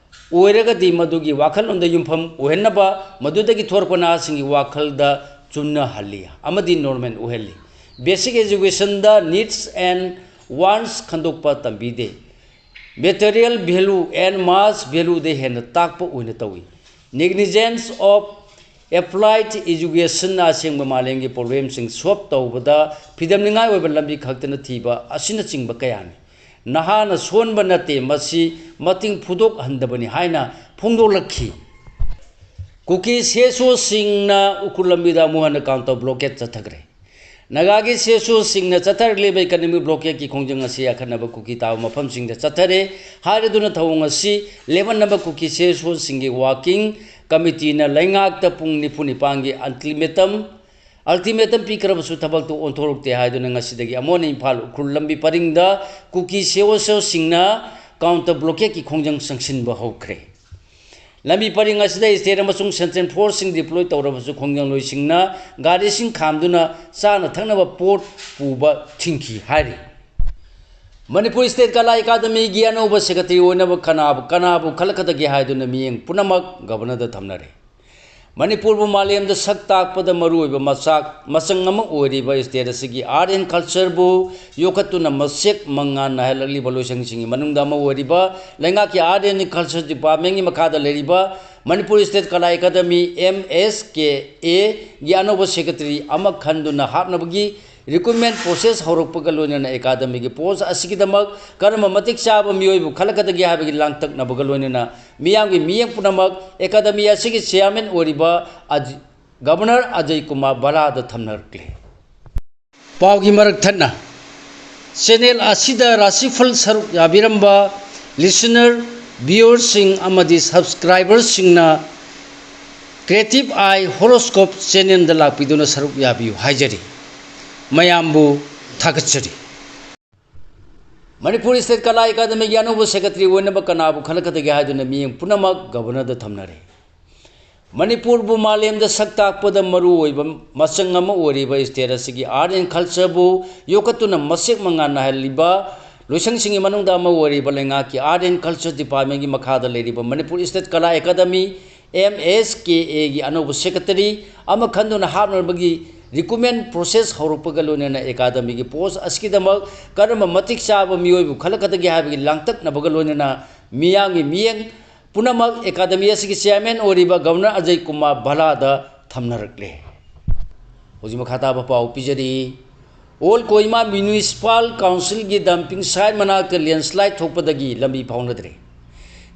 ꯑꯣꯏꯔꯒꯗꯤ ꯃꯗꯨꯒꯤ ꯋꯥꯈꯜꯂꯣꯟꯗ ꯌꯨꯝꯐꯝ ꯑꯣꯏꯍꯟꯅꯕ ꯃꯗꯨꯗꯒꯤ ꯊꯣꯔꯛꯄ ꯅꯍꯥꯁꯤꯡꯒꯤ ꯋꯥꯈꯜꯗ ꯆꯨꯝꯅꯍꯜꯂꯤ ꯑꯃꯗꯤ ꯅꯣꯔꯃꯦꯜ ꯑꯣꯏꯍꯜꯂꯤ꯫ ꯕꯦꯁꯤꯛ ꯑꯦꯖꯨꯀꯦꯁꯟꯗ needs and wants ꯈꯟꯗꯣꯛꯄ ꯇꯝꯕꯤꯗꯦ꯫ Material value and mass valueꯗ ꯍꯦꯟꯅ ꯇꯥꯛꯄ ꯑꯣꯏꯅ ꯇꯧꯏ꯫ Negligence of applied educationꯅ ꯑꯁꯦꯡꯕ ꯃꯥꯂꯦꯝꯒꯤ problemꯁꯤꯡ solve ꯇꯧꯕꯗ ꯐꯤꯗꯝꯅꯤꯡꯉꯥꯏ ꯑꯣꯏꯕ ꯂꯝꯕꯤ ꯈꯛꯇꯅ ꯊꯤꯕ ꯑꯁꯤꯅꯆꯤꯡꯕ ꯀꯌꯥꯅꯤ꯫ ꯅꯍꯥꯅ ꯁꯣꯟꯕ ꯅꯠꯇꯦ, ꯃꯁꯤ ꯃꯇꯤꯡ ꯐꯨꯗꯣꯛꯍꯟꯗꯕꯅꯤ ꯍꯥꯏꯅ ꯐꯣꯡꯗꯣꯛꯂꯛꯈꯤ꯫ ꯀꯨꯀꯤ ꯁꯦꯁꯣꯁꯤꯡꯅ ꯎꯈ꯭ꯔꯨꯜ ꯂꯝꯕꯤꯗ ꯑꯃꯨꯛ ꯍꯟꯅ counter blockade ꯆꯠꯊꯈ꯭ꯔꯦ꯫ ꯅꯥꯒꯥꯒꯤ ꯁꯦꯁꯣꯁꯤꯡꯅ ꯆꯠꯊꯔꯛꯂꯤꯕ economic blockadeꯀꯤ ꯈꯣꯡꯖꯪ ꯑꯁꯤ ꯑꯈꯟꯅꯕ ꯀꯨꯀꯤ ꯇꯥꯕ ꯃꯐꯝꯁꯤꯡꯗ ꯆꯠꯊꯔꯦ ꯍꯥꯏꯔꯗꯨꯅ ꯊꯧꯑꯣꯡ ꯑꯁꯤ ꯂꯦꯞꯍꯟꯅꯕ ꯀꯨꯀꯤ ꯁꯦꯁꯣꯁꯤꯡꯒꯤ working committeeꯅ ꯂꯩꯉꯥꯛꯇ ꯄꯨꯡ ꯅꯤꯐꯨ ꯅꯤꯄꯥꯟꯒꯤ ultimatum, ultimatum ꯄꯤꯈ꯭ꯔꯕꯁꯨ ꯊꯕꯛꯇꯨ ꯑꯣꯟꯊꯣꯔꯛꯇꯦ ꯍꯥꯏꯗꯨꯅ ꯉꯁꯤꯗꯒꯤ ꯑꯃꯨꯛ ꯍꯟꯅ ꯏꯝꯐꯥꯜ ꯎꯈ꯭ꯔꯨꯜ ꯂꯝꯕꯤ ꯄꯔꯤꯡꯗ ꯀꯨꯀꯤ ꯁꯦꯁꯣꯁꯤꯡꯅ counter blockadeꯀꯤ ꯈꯣꯡꯖꯪ ꯆꯪꯁꯤꯟꯕ ꯍꯧꯈ꯭ꯔꯦ꯫ ꯂꯝꯕꯤ ꯄꯔꯤꯡ ꯑꯁꯤꯗ state ꯑꯃꯁꯨꯡ central forceꯁꯤꯡ deploy ꯇꯧꯔꯕꯁꯨ ꯈꯣꯡꯖꯪꯂꯣꯏꯁꯤꯡꯅ ꯒꯥꯔꯤꯁꯤꯡ ꯈꯥꯝꯗꯨꯅ ꯆꯥꯅ ꯊꯛꯅꯕ ꯄꯣꯠ ꯄꯨꯕ ꯊꯤꯡꯈꯤ ꯍꯥꯏꯔꯤ꯫ ꯃꯅꯤꯄꯨꯔ State Kala Academyꯒꯤ ꯑꯅꯧꯕ secretary ꯑꯣꯏꯅꯕ ꯀꯅꯥꯕꯨ, ꯀꯅꯥꯕꯨ ꯈꯜꯂꯛꯀꯗꯒꯦ ꯍꯥꯏꯗꯨꯅ ꯃꯤꯠꯌꯦꯡ ꯄꯨꯝꯅꯃꯛ governorꯗ ꯊꯝꯅꯔꯦ꯫ ꯃꯅꯤꯄꯨꯔꯕꯨ ꯃꯥꯂꯦꯝꯗ ꯁꯛ ꯇꯥꯛꯄꯗ ꯃꯔꯨꯑꯣꯏꯕ ꯃꯆꯥꯛ, ꯃꯆꯪ ꯑꯃ ꯑꯣꯏꯔꯤꯕ state ꯑꯁꯤꯒꯤ art and cultureꯕꯨ ꯌꯣꯛꯈꯠꯇꯨꯅ ꯃꯁꯦꯛ ꯃꯉꯥꯜ ꯅꯥꯏꯍꯜꯂꯛꯂꯤꯕ ꯂꯣꯏꯁꯪꯁꯤꯡꯒꯤ ꯃꯅꯨꯡꯗ ꯑꯃ ꯑꯣꯏꯔꯤꯕ ꯂꯩꯉꯥꯛꯀꯤ Art and Culture Departmentꯀꯤ ꯃꯈꯥꯗ ꯂꯩꯔꯤꯕ ꯃꯅꯤꯄꯨꯔ ꯁ꯭ꯇꯦꯠ ꯀꯂꯥ academy, M S K A, ꯒꯤ ꯑꯅꯧꯕ ꯁꯦꯀ꯭ꯔꯦꯇꯔꯤ ꯑꯃ ꯈꯟꯗꯨꯅ ꯍꯥꯞꯅꯕꯒꯤ ꯔꯤꯀ꯭ꯔꯨꯠꯃꯦꯟ ꯄ꯭ꯔꯣꯁꯦꯁ ꯍꯧꯔꯛꯄꯒ ꯂꯣꯏꯅꯅ ꯑꯦꯀꯥꯗꯃꯤꯒꯤ ꯄꯣꯁ ꯑꯁꯤꯒꯤꯗꯃꯛ ꯀꯔꯝꯕ ꯃꯇꯤꯛ ꯆꯥꯕ ꯃꯤꯑꯣꯏꯕꯨ ꯈꯜꯂꯛꯀꯗꯒꯦ ꯍꯥꯏꯕꯒꯤ ꯂꯥꯡꯇꯛꯅꯕꯒ ꯂꯣꯏꯅꯅ ꯃꯤꯌꯥꯝꯒꯤ ꯃꯤꯠꯌꯦꯡ ꯄꯨꯝꯅꯃꯛ ꯑꯦꯀꯥꯗꯃꯤ ꯑꯁꯤꯒꯤ ꯆꯤꯌꯥꯔꯃꯦꯟ ꯑꯣꯏꯔꯤꯕ ꯑꯖ-, ꯒꯕꯔꯅꯔ ꯑꯖꯌ ꯀꯨꯃꯥꯔ ꯚꯜꯂꯥꯗ ꯊꯝꯅꯔꯛꯂꯦ꯫ ꯄꯥꯎꯒꯤ ꯃꯔꯛ ꯊꯠꯅ, ꯆꯦꯅꯦꯜ ꯑꯁꯤꯗ ꯔꯥꯁꯤꯐꯜ ꯁꯔꯨꯛ ꯌꯥꯕꯤꯔꯝꯕ ꯂꯤꯁꯅꯔ, ꯚ꯭ꯌꯨꯋꯔꯁꯤꯡ ꯑꯃꯗꯤ ꯁꯕꯁꯀ꯭ꯔꯥꯏꯕꯔꯁꯤꯡꯅ ꯀ꯭ꯔꯤꯌꯦꯇꯤꯚ ꯑꯥꯏ ꯍꯣꯔꯣꯁꯀꯣꯞ ꯆꯦꯅꯦꯜꯗ ꯂꯥꯛꯄꯤꯗꯨꯅ ꯁꯔꯨꯛ ꯌꯥꯕꯤꯌꯨ ꯍꯥꯏꯖꯔꯤ꯫ ꯃꯌꯥꯝꯕꯨ ꯊꯥꯒꯠꯆꯔꯤ꯫ ꯃꯅꯤꯄꯨꯔ ꯁ꯭ꯇꯦꯠ ꯀꯂꯥ ꯑꯦꯀꯥꯗꯃꯤꯒꯤ ꯑꯅꯧꯕ ꯁꯦꯀ꯭ꯔꯦꯇꯔꯤ ꯑꯣꯏꯅꯕ ꯀꯅꯥꯕꯨ ꯈꯜꯂꯛꯀꯗꯒꯦ ꯍꯥꯏꯗꯨꯅ ꯃꯤꯠꯌꯦꯡ ꯄꯨꯝꯅꯃꯛ ꯒꯕꯔꯅꯔꯗ ꯊꯝꯅꯔꯦ꯫ ꯃꯅꯤꯄꯨꯔꯕꯨ ꯃꯥꯂꯦꯝꯗ ꯁꯛ ꯇꯥꯛꯄꯗ ꯃꯔꯨ ꯑꯣꯏꯕ ꯃꯆꯪ ꯑꯃ ꯑꯣꯏꯔꯤꯕ ꯁ꯭ꯇꯦꯠ ꯑꯁꯤꯒꯤ ꯑꯥꯔꯠ ꯑꯦꯟ ꯀꯜꯆꯔꯕꯨ ꯌꯣꯛꯈꯠꯇꯨꯅ ꯃꯁꯦꯛ ꯃꯉꯥꯜ ꯅꯥꯏꯍꯜꯂꯤꯕ ꯂꯣꯏꯁꯪꯁꯤꯡꯒꯤ ꯃꯅꯨꯡꯗ ꯑꯃ ꯑꯣꯏꯔꯤꯕ ꯂꯩꯉꯥꯛꯀꯤ ꯑꯥꯔꯠ ꯑꯦꯟ ꯀꯜꯆꯔ ꯗꯤꯄꯥꯔꯠꯃꯦꯟꯒꯤ ꯃꯈꯥꯗ ꯂꯩꯔꯤꯕ ꯃꯅꯤꯄꯨꯔ ꯁ꯭ꯇꯦꯠ ꯀꯂꯥ ꯑꯦꯀꯥꯗꯃꯤ, ꯑꯦꯝ ꯑꯦꯁ ꯀꯦ ꯑꯦꯒꯤ ꯑꯅꯧꯕ ꯁꯦꯀ꯭ꯔꯦꯇꯔꯤ ꯑꯃ ꯈꯟꯗꯨꯅ ꯍꯥꯞꯅꯕꯒꯤ ꯔꯤꯀ꯭ꯔꯨꯠꯃꯦꯟ ꯄ꯭ꯔꯣꯁꯦꯁ ꯍꯧꯔꯛꯄꯒ ꯂꯣꯏꯅꯅ ꯑꯦꯀꯥꯗꯃꯤꯒꯤ ꯄꯣꯁ ꯑꯁꯤꯒꯤꯗꯃꯛ ꯀꯔꯝꯕ ꯃꯇꯤꯛ ꯆꯥꯕ ꯃꯤꯑꯣꯏꯕꯨ ꯈꯜꯂꯛꯀꯗꯒꯦ ꯍꯥꯏꯕꯒꯤ ꯂꯥꯡꯇꯛꯅꯕꯒ ꯂꯣꯏꯅꯅ ꯃꯤꯌꯥꯝꯒꯤ ꯃꯤꯠꯌꯦꯡ ꯄꯨꯝꯅꯃꯛ ꯑꯦꯀꯥꯗꯃꯤ ꯑꯁꯤꯒꯤ ꯆꯤꯌꯥꯔꯃꯦꯟ ꯑꯣꯏꯔꯤꯕ ꯒꯕꯔꯅꯔ ꯑꯖꯌ ꯀꯨꯃꯥꯔ ꯚꯜꯂꯥꯗ ꯊꯝꯅꯔꯛꯂꯦ꯫ ꯍꯧꯖꯤꯛ ꯃꯈꯥ ꯇꯥꯕ ꯄꯥꯎ ꯄꯤꯖꯔꯤ꯫ ꯑꯣꯜ ꯀꯣꯍꯤꯃꯥ ꯃ꯭ꯌꯨꯅꯤꯁꯤꯄꯥꯜ ꯀꯥꯎꯟꯁꯤꯜꯒꯤ ꯗꯝꯄꯤꯡ ꯁꯥꯏꯠ ꯃꯅꯥꯛꯇ ꯂꯦꯟꯁꯂꯥꯏꯠ ꯊꯣꯛꯄꯗꯒꯤ ꯂꯝꯕꯤ ꯐꯥꯎꯅꯗ꯭ꯔꯦ꯫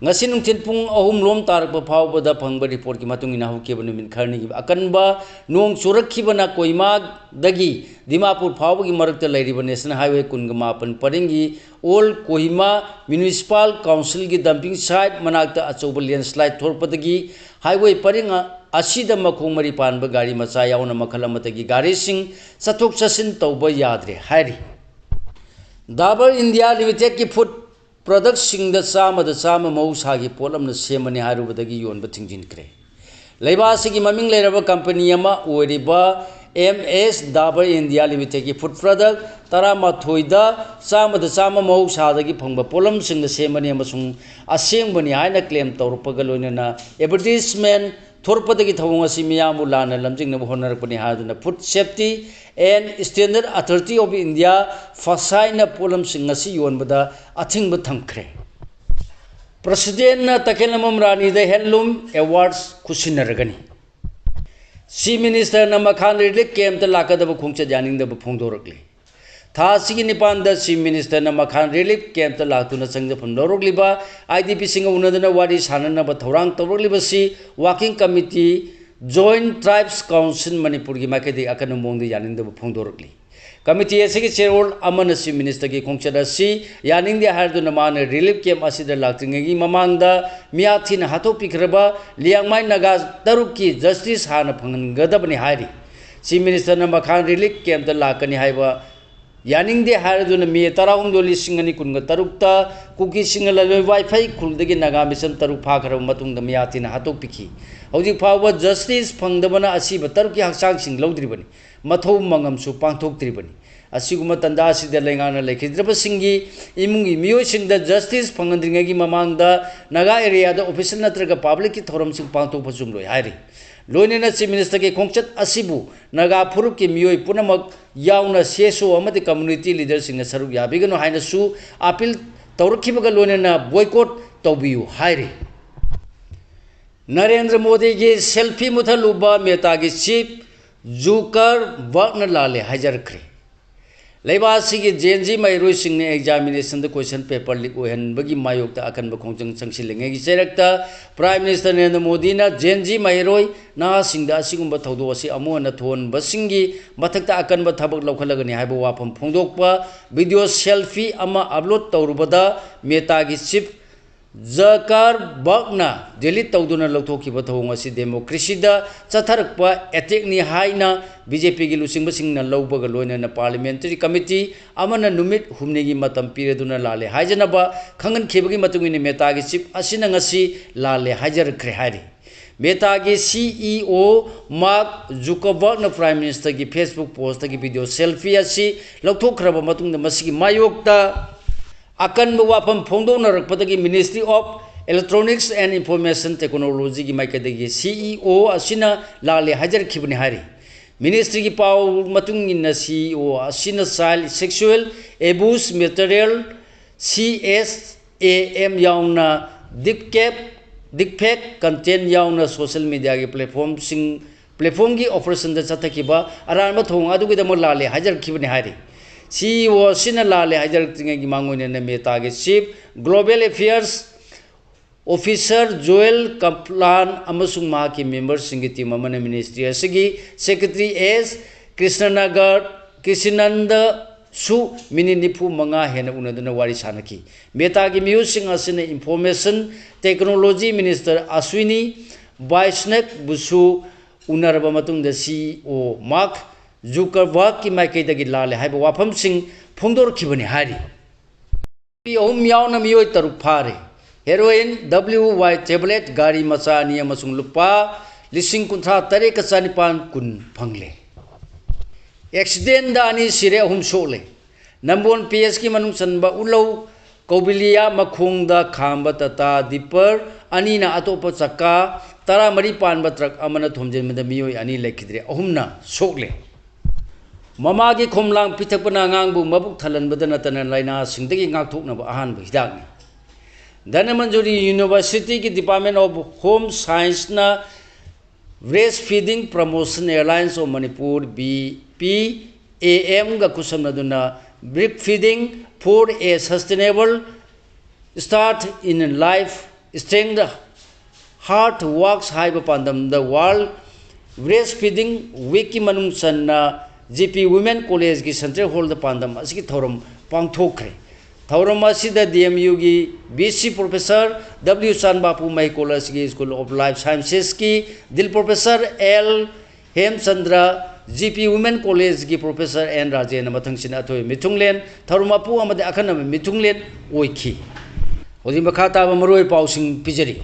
ꯉꯁꯤ ꯅꯨꯡꯊꯤꯜ ꯄꯨꯡ ꯑꯍꯨꯝ ꯂꯣꯝ ꯇꯥꯔꯛꯄ ꯐꯥꯎꯕꯗ ꯐꯪꯕ ꯔꯤꯄꯣꯔꯠꯀꯤ ꯃꯇꯨꯡ ꯏꯟꯅ, ꯍꯧꯈꯤꯕ ꯅꯨꯃꯤꯠ ꯈꯔꯅꯤꯒꯤ ꯑꯀꯟꯕ ꯅꯣꯡ ꯆꯨꯔꯛꯈꯤꯕꯅ ꯀꯣꯍꯤꯃꯥꯗꯒꯤ ꯗꯤꯃꯥꯄꯨꯔ ꯐꯥꯎꯕꯒꯤ ꯃꯔꯛꯇ ꯂꯩꯔꯤꯕ ꯅꯦꯁꯅꯦꯜ ꯍꯥꯏꯋꯦ ꯀꯨꯟꯒ ꯃꯥꯄꯟ ꯄꯔꯤꯡꯒꯤ ꯑꯣꯜ ꯀꯣꯍꯤꯃꯥ ꯃ꯭ꯌꯨꯅꯤꯁꯤꯄꯥꯜ ꯀꯥꯎꯟꯁꯤꯜꯒꯤ ꯗꯝꯄꯤꯡ ꯁꯥꯏꯠ ꯃꯅꯥꯛꯇ ꯑꯆꯧꯕ ꯂꯦꯟꯁꯂꯥꯏꯠ ꯊꯣꯛꯂꯛꯄꯗꯒꯤ ꯍꯥꯏꯋꯦ ꯄꯔꯤꯡ ꯑꯁꯤꯗ ꯃꯈꯣꯡ ꯃꯔꯤ ꯄꯥꯟꯕ ꯒꯥꯔꯤ ꯃꯆꯥ ꯌꯥꯎꯅ ꯃꯈꯜ ꯑꯃꯠꯇꯒꯤ ꯒꯥꯔꯤꯁꯤꯡ ꯆꯠꯊꯣꯛ ꯆꯠꯁꯤꯟ ꯇꯧꯕ ꯌꯥꯗ꯭ꯔꯦ ꯍꯥꯏꯔꯤ꯫ ꯗꯥꯕꯔ ꯏꯟꯗꯤꯌꯥ ꯂꯤꯃꯤꯇꯦꯗꯀꯤ ꯐꯨꯗ ꯄ꯭ꯔꯗꯛꯁꯤꯡꯗ ꯆꯥꯝꯃꯗ ꯆꯥꯝꯃ ꯃꯍꯧꯁꯥꯒꯤ ꯄꯣꯠꯂꯝꯅ ꯁꯦꯝꯕꯅꯤ ꯍꯥꯏꯔꯨꯕꯗꯒꯤ ꯌꯣꯟꯕ ꯊꯤꯡꯖꯤꯟꯈ꯭ꯔꯦ꯫ ꯂꯩꯕꯥꯛ ꯑꯁꯤꯒꯤ ꯃꯃꯤꯡ ꯂꯩꯔꯕ ꯀꯝꯄꯅꯤ ꯑꯃ ꯑꯣꯏꯔꯤꯕ ꯑꯦꯝ ꯑꯦꯁ ꯗꯥꯕꯔ ꯏꯟꯗꯤꯌꯥ ꯂꯤꯃꯤꯇꯦꯗꯀꯤ ꯐꯨꯗ ꯄ꯭ꯔꯗꯛ ꯇꯔꯥꯃꯥꯊꯣꯏꯗ ꯆꯥꯝꯃꯗ ꯆꯥꯝꯃ ꯃꯍꯧꯁꯥꯗꯒꯤ ꯐꯪꯕ ꯄꯣꯠꯂꯝꯁꯤꯡꯅ ꯁꯦꯝꯕꯅꯤ ꯑꯃꯁꯨꯡ ꯑꯁꯦꯡꯕꯅꯤ ꯍꯥꯏꯅ ꯀ꯭ꯂꯦꯝ ꯇꯧꯔꯛꯄꯒ ꯂꯣꯏꯅꯅ ꯑꯦꯗꯚꯔꯇꯤꯁꯃꯦꯟ ꯊꯣꯔꯛꯄꯗꯒꯤ ꯊꯧꯑꯣꯡ ꯑꯁꯤ ꯃꯤꯌꯥꯝꯕꯨ ꯂꯥꯟꯅ ꯂꯝꯖꯤꯡꯅꯕ ꯍꯣꯠꯅꯔꯛꯄꯅꯤ ꯍꯥꯏꯗꯨꯅ food safety and standard authority of India, ꯐꯁꯥꯏꯅ ꯄꯣꯠꯂꯝꯁꯤꯡ ꯑꯁꯤ ꯌꯣꯟꯕꯗ ꯑꯊꯤꯡꯕ ꯊꯝꯈ꯭ꯔꯦ꯫ ꯄ꯭ꯔꯁꯤꯗꯦꯟꯅ ꯇꯈꯦꯜꯂꯝꯕꯝ ꯔꯥꯅꯤꯗ ꯍꯦꯟꯂꯨꯝ ꯑꯦꯋꯥꯔꯗꯁ ꯈꯨꯠꯁꯤꯟꯅꯔꯒꯅꯤ꯫ ꯆꯤꯐ ꯃꯤꯅꯤꯁꯇꯔꯅ ꯃꯈꯥꯟ ꯔꯤꯂꯤꯐ ꯀꯦꯝꯞꯇ ꯂꯥꯛꯀꯗꯕ ꯈꯣꯡꯆꯠ ꯌꯥꯅꯤꯡꯗꯕ ꯐꯣꯡꯗꯣꯔꯛꯂꯤ꯫ ꯊꯥ ꯑꯁꯤꯒꯤ ꯅꯤꯄꯥꯟꯗ ꯆꯤꯐ ꯃꯤꯅꯤꯁꯇꯔꯅ ꯃꯈꯥꯟ ꯔꯤꯂꯤꯐ ꯀꯦꯝꯞꯇ ꯂꯥꯛꯇꯨꯅ ꯆꯪꯖꯐꯝ ꯂꯧꯔꯛꯂꯤꯕ ꯑꯥꯏ ꯗꯤ ꯄꯤꯁꯤꯡꯒ ꯎꯅꯗꯨꯅ ꯋꯥꯔꯤ ꯁꯥꯟꯅꯅꯕ ꯊꯧꯔꯥꯡ ꯇꯧꯔꯛꯂꯤꯕꯁꯤ ꯋꯥꯔꯀꯤꯡ ꯀꯃꯤꯇꯤ, ꯖꯣꯏꯟꯠ ꯇ꯭ꯔꯥꯏꯕꯁ ꯀꯥꯎꯟꯁꯤꯜ ꯃꯅꯤꯄꯨꯔꯒꯤ ꯃꯥꯏꯀꯩꯗꯒꯤ ꯑꯀꯟꯕ ꯃꯑꯣꯡꯗ ꯌꯥꯅꯤꯡꯗꯕ ꯐꯣꯡꯗꯣꯔꯛꯂꯤ꯫ ꯀꯃꯤꯇꯤ ꯑꯁꯤꯒꯤ ꯆꯦꯌꯔꯃꯦꯟ ꯑꯃꯅ ꯆꯤꯐ ꯃꯤꯅꯤꯁꯇꯔꯒꯤ ꯈꯣꯡꯆꯠ ꯑꯁꯤ ꯌꯥꯅꯤꯡꯗꯦ ꯍꯥꯏꯗꯨꯅ ꯃꯥꯅ ꯔꯤꯂꯤꯐ ꯀꯦꯝꯞ ꯑꯁꯤꯗ ꯂꯥꯛꯇ꯭ꯔꯤꯉꯩꯒꯤ ꯃꯃꯥꯡꯗ ꯃꯤꯌꯥꯊꯤꯅ ꯍꯥꯠꯇꯣꯛꯄꯤꯈ꯭ꯔꯕ ꯂꯤꯌꯥꯡꯃꯥꯏ ꯅꯥꯒꯥ ꯇꯔꯨꯛꯀꯤ ꯖꯁꯇꯤꯁ ꯍꯥꯟꯅ ꯐꯪꯍꯟꯒꯗꯕꯅꯤ ꯍꯥꯏꯔꯤ꯫ ꯆꯤꯐ ꯃꯤꯅꯤꯁꯇꯔꯅ ꯃꯈꯥꯟ ꯔꯤꯂꯤꯐ ꯀꯦꯝꯞꯇ ꯂꯥꯛꯀꯅꯤ ꯍꯥꯏꯕ ꯌꯥꯅꯤꯡꯗꯦ ꯍꯥꯏꯔꯗꯨꯅ ꯃꯦ ꯇꯔꯥꯍꯨꯝꯗꯣꯏ, ꯂꯤꯁꯤꯡ ꯑꯅꯤ ꯀꯨꯟꯒ ꯇꯔꯨꯛꯇ ꯀꯨꯀꯤꯁꯤꯡꯅ ꯂꯥꯂꯣꯏ ꯋꯥꯏꯐꯩ ꯈꯨꯜꯗꯒꯤ ꯅꯥꯒꯥ ꯃꯤꯁꯟ ꯇꯔꯨꯛ ꯐꯥꯈ꯭ꯔꯕ ꯃꯇꯨꯡꯗ ꯃꯤꯌꯥꯊꯤꯅ ꯍꯥꯠꯇꯣꯛꯄꯤꯈꯤ꯫ ꯍꯧꯖꯤꯛ ꯐꯥꯎꯕ ꯖꯁꯇꯤꯁ ꯐꯪꯗꯕꯅ ꯑꯁꯤꯕ ꯇꯔꯨꯛꯀꯤ ꯍꯛꯆꯥꯡꯁꯤꯡ ꯂꯧꯗ꯭ꯔꯤꯕꯅꯤ꯫ ꯃꯊꯧ ꯃꯉꯝꯁꯨ ꯄꯥꯡꯊꯣꯛꯇ꯭ꯔꯤꯕꯅꯤ꯫ ꯑꯁꯤꯒꯨꯝꯕ ꯇꯥꯟꯖꯥ ꯑꯁꯤꯗ ꯂꯩꯉꯥꯛꯅ ꯂꯩꯈꯤꯗ꯭ꯔꯕꯁꯤꯡꯒꯤ ꯏꯃꯨꯡꯒꯤ ꯃꯤꯑꯣꯏꯁꯤꯡꯗ ꯖꯁꯇꯤꯁ ꯐꯪꯍꯟꯗ꯭ꯔꯤꯉꯩꯒꯤ ꯃꯃꯥꯡꯗ ꯅꯥꯒꯥ ꯑꯦꯔꯤꯌꯥꯗ ꯑꯣꯐꯤꯁꯤꯌꯦꯜ ꯅꯠꯇ꯭ꯔꯒ ꯄꯕ꯭ꯂꯤꯛꯀꯤ ꯊꯧꯔꯝꯁꯤꯡ ꯄꯥꯡꯊꯣꯛꯄ ꯆꯨꯝꯂꯣꯏ ꯍꯥꯏꯔꯤ꯫ ꯂꯣꯏꯅꯅ ꯆꯤꯐ ꯃꯤꯅꯤꯁꯇꯔꯒꯤ ꯈꯣꯡꯆꯠ ꯑꯁꯤꯕꯨ ꯅꯥꯒꯥ ꯐꯨꯔꯨꯞꯀꯤ ꯃꯤꯑꯣꯏ ꯄꯨꯝꯅꯃꯛ ꯌꯥꯎꯅ ꯁꯤ ꯑꯦꯁ ꯑꯣ ꯑꯃꯗꯤ ꯀꯝꯃ꯭ꯌꯨꯅꯤꯇꯤ ꯂꯤꯗꯔꯁꯤꯡꯅ ꯁꯔꯨꯛ ꯌꯥꯕꯤꯒꯅꯨ ꯍꯥꯏꯅꯁꯨ ꯑꯄꯤꯜ ꯇꯧꯔꯛꯈꯤꯕꯒ ꯂꯣꯏꯅꯅ ꯕꯣꯏꯀꯣꯠ ꯇꯧꯕꯤꯌꯨ ꯍꯥꯏꯔꯤ꯫ ꯅꯔꯦꯟꯗ꯭ꯔ ꯃꯣꯗꯤꯒꯤ ꯁꯦꯜꯐꯤ ꯃꯨꯠꯊꯠꯂꯨꯕ ꯃꯦꯇꯥꯒꯤ ꯆꯤꯐ ꯖꯨꯀꯔꯕꯔꯒꯅ ꯂꯥꯜꯂꯦ ꯍꯥꯏꯖꯔꯛꯈ꯭ꯔꯦ꯫ ꯂꯩꯕꯥꯛ ꯑꯁꯤꯒꯤ ꯖꯦꯟ ꯖꯤ ꯃꯍꯩꯔꯣꯏꯁꯤꯡꯅ ꯑꯦꯛꯖꯥꯃꯤꯅꯦꯁꯟꯗ ꯀꯣꯏꯁꯟ ꯄꯦꯄꯔ ꯂꯤꯛ ꯑꯣꯏꯍꯟꯕꯒꯤ ꯃꯥꯌꯣꯛꯇ ꯑꯀꯟꯕ ꯈꯣꯡꯖꯪ ꯆꯪꯁꯤꯜꯂꯤꯉꯩꯒꯤ ꯆꯩꯔꯛꯇ ꯄ꯭ꯔꯥꯏꯝ ꯃꯤꯅꯤꯁꯇꯔ ꯅꯔꯦꯟꯗ꯭ꯔ ꯃꯣꯗꯤꯅ ꯖꯦꯟ ꯖꯤ ꯃꯍꯩꯔꯣꯏ ꯅꯍꯥꯁꯤꯡꯗ ꯑꯁꯤꯒꯨꯝꯕ ꯊꯧꯗꯣꯛ ꯑꯁꯤ ꯑꯃꯨꯛ ꯍꯟꯅ ꯊꯣꯛꯍꯟꯕꯁꯤꯡꯒꯤ ꯃꯊꯛꯇ ꯑꯀꯟꯕ ꯊꯕꯛ ꯂꯧꯈꯠꯂꯒꯅꯤ ꯍꯥꯏꯕ ꯋꯥꯐꯝ ꯐꯣꯡꯗꯣꯛꯄ ꯚꯤꯗꯤꯑꯣ ꯁꯦꯜꯐꯤ ꯑꯃ ꯑꯞꯂꯣꯗ ꯇꯧꯔꯨꯕꯗ ꯃꯦꯇꯥꯒꯤ ꯆꯤꯐ ꯖꯀꯔꯕꯔꯒꯅ ꯗꯤꯂꯤꯠ ꯇꯧꯗꯨꯅ ꯂꯧꯊꯣꯛꯈꯤꯕ ꯊꯧꯑꯣꯡ ꯑꯁꯤ ꯗꯦꯃꯣꯀ꯭ꯔꯦꯁꯤꯗ ꯆꯠꯊꯔꯛꯄ ꯑꯦꯇꯦꯛꯅꯤ ꯍꯥꯏꯅ ꯕꯤ ꯖꯦ ꯄꯤꯒꯤ ꯂꯨꯆꯤꯡꯕꯁꯤꯡꯅ ꯂꯧꯕꯒ ꯂꯣꯏꯅꯅ ꯄꯥꯔꯂꯤꯌꯥꯃꯦꯟꯇꯔꯤ ꯀꯃꯤꯇꯤ ꯑꯃꯅ ꯅꯨꯃꯤꯠ ꯍꯨꯝꯅꯤꯒꯤ ꯃꯇꯝ ꯄꯤꯔꯗꯨꯅ ꯂꯥꯜꯂꯦ ꯍꯥꯏꯖꯅꯕ ꯈꯪꯍꯟꯈꯤꯕꯒꯤ ꯃꯇꯨꯡ ꯏꯟꯅ ꯃꯦꯇꯥꯒꯤ ꯆꯤꯐ ꯑꯁꯤꯅ ꯉꯁꯤ ꯂꯥꯜꯂꯦ ꯍꯥꯏꯖꯔꯛꯈ꯭ꯔꯦ ꯍꯥꯏꯔꯤ꯫ ꯃꯦꯇꯥꯒꯤ ꯁꯤ ꯏ ꯑꯣ ꯃꯥꯔꯛ ꯖꯨꯀꯔꯕꯔꯒꯅ ꯄ꯭ꯔꯥꯏꯝ ꯃꯤꯅꯤꯁꯇꯔꯒꯤ ꯐꯦꯁꯕꯨꯛ ꯄꯣꯁꯇꯒꯤ ꯚꯤꯗꯤꯑꯣ ꯁꯦꯜꯐꯤ ꯑꯁꯤ ꯂꯧꯊꯣꯛꯈ꯭ꯔꯕ ꯃꯇꯨꯡꯗ ꯃꯁꯤꯒꯤ ꯃꯥꯌꯣꯛꯇ ꯑꯀꯟꯕ ꯋꯥꯐꯝ ꯐꯣꯡꯗꯣꯛꯅꯔꯛꯄꯗꯒꯤ Ministry of Electronics and Information Technologyꯒꯤ ꯃꯥꯏꯀꯩꯗꯒꯤ ꯁꯤ ꯏ ꯑꯣ ꯑꯁꯤꯅ ꯂꯥꯜꯂꯦ ꯍꯥꯏꯖꯔꯛꯈꯤꯕꯅꯤ ꯍꯥꯏꯔꯤ꯫ ꯃꯤꯅꯤꯁꯇ꯭ꯔꯤꯒꯤ ꯄꯥꯎ ꯃꯇꯨꯡ ꯏꯟꯅ ꯁꯤ ꯏ ꯑꯣ ꯑꯁꯤꯅ child sexual abuse material C S A M ꯌꯥꯎꯅ deepfake deepfake content ꯌꯥꯎꯅ social mediaꯒꯤ platformꯁꯤꯡ platformꯒꯤ operationꯗ ꯆꯠꯊꯈꯤꯕ ꯑꯔꯥꯟꯕ ꯊꯧꯑꯣꯡ ꯑꯗꯨꯒꯤꯗꯃꯛ ꯂꯥꯜꯂꯦ ꯍꯥꯏꯖꯔꯛꯈꯤꯕꯅꯤ ꯍꯥꯏꯔꯤ꯫ ꯁꯤ ꯏ ꯑꯣ ꯑꯁꯤꯅ ꯂꯥꯜꯂꯦ ꯍꯥꯏꯖꯔꯛꯇ꯭ꯔꯤꯉꯩꯒꯤ ꯃꯥꯡꯑꯣꯏꯅꯅ Metaꯒꯤ Chief Global Affairs Officer Joel Kaplan ꯑꯃꯁꯨꯡ ꯃꯍꯥꯛꯀꯤ memberꯁꯤꯡꯒꯤ team ꯑꯃꯅ ministry ꯑꯁꯤꯒꯤ Secretary ꯑꯦꯁ ꯀ꯭ꯔꯤꯁꯅꯅꯒꯔ ꯀ꯭ꯔꯤꯁꯅꯟꯗꯁꯨ minute ꯅꯤꯐꯨ ꯃꯉꯥ ꯍꯦꯟꯅ ꯎꯅꯗꯨꯅ ꯋꯥꯔꯤ ꯁꯥꯅꯈꯤ꯫ Metaꯒꯤ ꯃꯤꯑꯣꯏꯁꯤꯡ ꯑꯁꯤꯅ Information Technology Minister Ashwini Vaishnaw ꯕꯨꯁꯨ ꯎꯅꯔꯕ ꯃꯇꯨꯡꯗ ꯁꯤ ꯏ ꯑꯣ Mark Zuckerbergꯀꯤ ꯃꯥꯏꯀꯩꯗꯒꯤ ꯂꯥꯜꯂꯦ ꯍꯥꯏꯕ ꯋꯥꯐꯝꯁꯤꯡ ꯐꯣꯡꯗꯣꯔꯛꯈꯤꯕꯅꯤ ꯍꯥꯏꯔꯤ꯫ ꯅꯨꯄꯤ ꯑꯍꯨꯝ ꯌꯥꯎꯅ ꯃꯤꯑꯣꯏ ꯇꯔꯨꯛ ꯐꯥꯔꯦ꯫ Heroin, W Y tablet, ꯒꯥꯔꯤ ꯃꯆꯥ ꯑꯅꯤ ꯑꯃꯁꯨꯡ ꯂꯨꯄꯥ ꯂꯤꯁꯤꯡ ꯀꯨꯟꯊ꯭ꯔꯥ ꯇꯔꯦꯠꯀ ꯆꯅꯤꯄꯥꯟ ꯀꯨꯟ ꯐꯪꯂꯦ꯫ Accidentꯗ ꯑꯅꯤ ꯁꯤꯔꯦ, ꯑꯍꯨꯝ ꯁꯣꯛꯂꯦ꯫ ꯅꯝꯕꯣꯜ P Sꯀꯤ ꯃꯅꯨꯡ ꯆꯟꯕ ꯎꯂꯧ ꯀꯧꯕꯤꯂꯤꯌꯥ ꯃꯈꯣꯡꯗ ꯈꯥꯝꯕ Tata Deeper ꯑꯅꯤꯅ ꯑꯇꯣꯞꯄ ꯆꯀꯥ ꯇꯔꯥꯃꯔꯤ ꯄꯥꯟꯕ truck ꯑꯃꯅ ꯊꯣꯝꯖꯤꯟꯕꯗ ꯃꯤꯑꯣꯏ ꯑꯅꯤ ꯂꯩꯈꯤꯗ꯭ꯔꯦ, ꯑꯍꯨꯝꯅ ꯁꯣꯛꯂꯦ꯫ ꯃꯃꯥꯒꯤ ꯈꯣꯝꯂꯥꯡ ꯄꯤꯊꯛꯄꯅ ꯑꯉꯥꯡꯕꯨ ꯃꯕꯨꯛ ꯊꯜꯍꯟꯕꯗ ꯅꯠꯇꯅ ꯂꯥꯏꯅꯥꯁꯤꯡꯗꯒꯤ ꯉꯥꯛꯊꯣꯛꯅꯕ ꯑꯍꯥꯟꯕ ꯍꯤꯗꯥꯛꯅꯤ꯫ Dhanamanjuri Universityꯒꯤ Department of Home Scienceꯅ Breastfeeding Promotion Alliance of Manipur, B P A M ꯒ ꯈꯨꯠꯁꯝꯅꯗꯨꯅ Breastfeeding for a Sustainable Start in Life, Strength, Heart Works ꯍꯥꯏꯕ ꯄꯥꯟꯗꯝꯗ World Breastfeeding Weekꯀꯤ ꯃꯅꯨꯡ ꯆꯟꯅ G P Women Collegeꯀꯤ Central Hallꯗ ꯄꯥꯟꯗꯝ ꯑꯁꯤꯒꯤ ꯊꯧꯔꯝ ꯄꯥꯡꯊꯣꯛꯈ꯭ꯔꯦ꯫ ꯊꯧꯔꯝ ꯑꯁꯤꯗ D M Uꯒꯤ V C Professor W ꯆꯥꯟꯕꯥꯄꯨ, ꯃꯍꯩꯀꯣꯜ ꯑꯁꯤꯒꯤ School of Life Sciencesꯀꯤ Dean Professor L ꯍꯦꯝꯆꯟꯗ꯭ꯔ, G P Women Collegeꯀꯤ Professor N ꯔꯥꯖꯦꯟꯅ ꯃꯊꯪꯁꯤꯅ ꯑꯊꯣꯏꯕ ꯃꯤꯊꯨꯡꯂꯦꯟ, ꯊꯧꯔꯝ ꯃꯄꯨ ꯑꯃꯗꯤ ꯑꯈꯟꯅꯕ ꯃꯤꯊꯨꯡꯂꯦꯟ ꯑꯣꯏꯈꯤ꯫ ꯍꯧꯖꯤꯛ ꯃꯈꯥ ꯇꯥꯕ ꯃꯔꯨꯑꯣꯏꯕ ꯄꯥꯎꯁꯤꯡ ꯄꯤꯖꯔꯤ꯫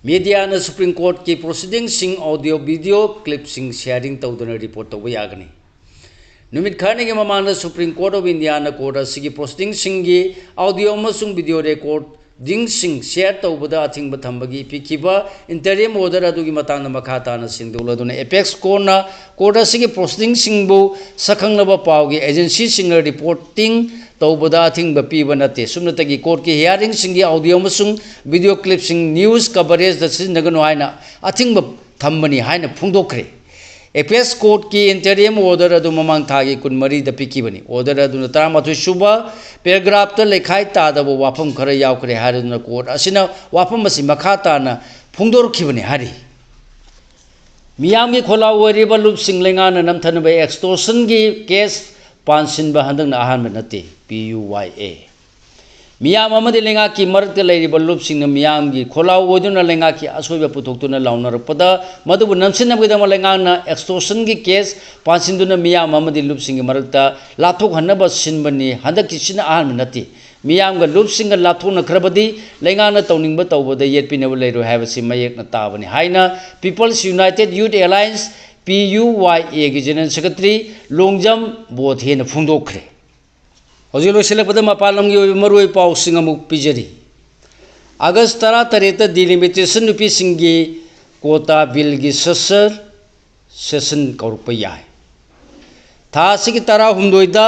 Mediaꯅ Supreme Courtꯀꯤ proceedingꯁꯤꯡ audio video clipꯁꯤꯡ sharing ꯇꯧꯗꯨꯅ report ꯇꯧꯕ ꯌꯥꯒꯅꯤ꯫ ꯅꯨꯃꯤꯠ ꯈꯔꯅꯤꯒꯤ ꯃꯃꯥꯡꯗ Supreme Court of Indiaꯅ court ꯑꯁꯤꯒꯤ proceedingꯁꯤꯡꯒꯤ audio ꯑꯃꯁꯨꯡ video recordingꯁꯤꯡ share ꯇꯧꯕꯗ ꯑꯊꯤꯡꯕ ꯊꯝꯕꯒꯤ ꯄꯤꯈꯤꯕ interim order ꯑꯗꯨꯒꯤ ꯃꯇꯥꯡꯗ ꯃꯈꯥ ꯇꯥꯅ ꯁꯦꯡꯗꯣꯛꯂꯗꯨꯅ apex courtꯅ court ꯑꯁꯤꯒꯤ proceedingꯁꯤꯡꯕꯨ ꯁꯛꯈꯪꯂꯕ ꯄꯥꯎꯒꯤ agencyꯁꯤꯡꯅ reporting ꯇꯧꯕꯗ ꯑꯊꯤꯡꯕ ꯄꯤꯕ ꯅꯠꯇꯦ꯫ ꯁꯨꯞꯅꯇꯒꯤ ꯀꯣꯔꯠꯀꯤ ꯍꯤꯌꯥꯔꯤꯡꯁꯤꯡꯒꯤ ꯑꯣꯗꯤꯑꯣ ꯑꯃꯁꯨꯡ ꯚꯤꯗꯤꯑꯣ ꯀ꯭ꯂꯤꯞꯁꯤꯡ ꯅ꯭ꯌꯨꯁ ꯀꯚꯔꯦꯖꯇ ꯁꯤꯖꯤꯟꯅꯒꯅꯨ ꯍꯥꯏꯅ ꯑꯊꯤꯡꯕ ꯊꯝꯕꯅꯤ ꯍꯥꯏꯅ ꯐꯣꯡꯗꯣꯛꯈ꯭ꯔꯦ꯫ ꯑꯦꯄꯦꯛꯁ ꯀꯣꯔꯠꯀꯤ ꯏꯟꯇꯔꯤꯝ ꯑꯣꯔꯗꯔ ꯑꯗꯨ ꯃꯃꯥꯡ ꯊꯥꯒꯤ ꯀꯨꯟꯃꯔꯤꯗ ꯄꯤꯈꯤꯕꯅꯤ꯫ ꯑꯣꯔꯗꯔ ꯑꯗꯨꯅ ꯇꯔꯥꯃꯥꯊꯣꯏ ꯁꯨꯕ ꯄꯦꯔꯥꯒ꯭ꯔꯥꯐꯇ ꯂꯩꯈꯥꯏ ꯇꯥꯗꯕ ꯋꯥꯐꯝ ꯈꯔ ꯌꯥꯎꯈ꯭ꯔꯦ ꯍꯥꯏꯔꯗꯨꯅ ꯀꯣꯔꯠ ꯑꯁꯤꯅ ꯋꯥꯐꯝ ꯑꯁꯤ ꯃꯈꯥ ꯇꯥꯅ ꯐꯣꯡꯗꯣꯔꯛꯈꯤꯕꯅꯤ ꯍꯥꯏꯔꯤ꯫ ꯃꯤꯌꯥꯝꯒꯤ ꯈꯣꯜꯂꯥꯎ ꯑꯣꯏꯔꯤꯕ ꯂꯨꯞꯁꯤꯡ ꯂꯩꯉꯥꯛꯅ ꯅꯝꯊꯅꯕ ꯑꯦꯛꯁꯇꯣꯔꯁꯟꯒꯤ ꯀꯦꯁ ꯄꯥꯟꯁꯤꯟꯕ ꯍꯟꯗꯛꯅ ꯑꯍꯥꯟꯕ ꯅꯠꯇꯦ꯫ ꯄꯤ ꯌꯨ ꯋꯥꯏ ꯑꯦ꯫ ꯃꯤꯌꯥꯝ ꯑꯃꯗꯤ ꯂꯩꯉꯥꯛꯀꯤ ꯃꯔꯛꯇ ꯂꯩꯔꯤꯕ ꯂꯨꯞꯁꯤꯡꯅ ꯃꯤꯌꯥꯝꯒꯤ ꯈꯣꯜꯂꯥꯎ ꯑꯣꯏꯗꯨꯅ ꯂꯩꯉꯥꯛꯀꯤ ꯑꯁꯣꯏꯕ ꯄꯨꯊꯣꯛꯇꯨꯅ ꯂꯥꯎꯅꯔꯛꯄꯗ, ꯃꯗꯨꯕꯨ ꯅꯝꯁꯤꯟꯅꯕꯒꯤꯗꯃꯛ ꯂꯩꯉꯥꯛꯅ ꯑꯦꯛꯁꯇꯣꯔꯁꯟꯒꯤ ꯀꯦꯁ ꯄꯥꯟꯁꯤꯟꯗꯨꯅ ꯃꯤꯌꯥꯝ ꯑꯃꯗꯤ ꯂꯨꯞꯁꯤꯡꯒꯤ ꯃꯔꯛꯇ ꯂꯥꯞꯊꯣꯛꯍꯟꯅꯕ ꯁꯤꯟꯕꯅꯤ꯫ ꯍꯟꯗꯛꯀꯤꯁꯤꯅ ꯑꯍꯥꯟꯕ ꯅꯠꯇꯦ꯫ ꯃꯤꯌꯥꯝꯒ ꯂꯨꯞꯁꯤꯡꯒ ꯂꯥꯞꯊꯣꯛꯅꯈ꯭ꯔꯕꯗꯤ ꯂꯩꯉꯥꯛꯅ ꯇꯧꯅꯤꯡꯕ ꯇꯧꯕꯗ ꯌꯦꯠꯄꯤꯅꯕ ꯂꯩꯔꯣꯏ ꯍꯥꯏꯕꯁꯤ ꯃꯌꯦꯛꯅ ꯇꯥꯕꯅꯤ ꯍꯥꯏꯅ People's United Youth Alliance, ꯄꯤ ꯌꯨ ꯋꯥꯏ ꯑꯦꯒꯤ ꯖꯦꯅꯔꯦꯜ ꯁꯦꯀ꯭ꯔꯦꯇꯔꯤ ꯂꯣꯡꯖꯝ ꯕꯣꯊꯦꯅ ꯐꯣꯡꯗꯣꯛꯈ꯭ꯔꯦ꯫ ꯍꯧꯖꯤꯛ ꯂꯣꯏꯁꯤꯜꯂꯛꯄꯗ ꯃꯄꯥꯟ ꯂꯝꯒꯤ ꯑꯣꯏꯕ ꯃꯔꯨꯑꯣꯏꯕ ꯄꯥꯎꯁꯤꯡ ꯑꯃꯨꯛ ꯄꯤꯖꯔꯤ꯫ ꯑꯥꯒꯁ ꯇꯔꯥꯇꯔꯦꯠꯇ ꯗꯤꯂꯤꯃꯤꯇꯦꯁꯟ ꯅꯨꯄꯤꯁꯤꯡꯒꯤ ꯀꯣꯇꯥ ꯕꯤꯜꯒꯤ ꯁꯦꯁꯟ, ꯁꯦꯁꯟ ꯀꯧꯔꯛꯄ ꯌꯥꯏ꯫ ꯊꯥ ꯑꯁꯤꯒꯤ ꯇꯔꯥꯍꯨꯝꯗꯣꯏꯗ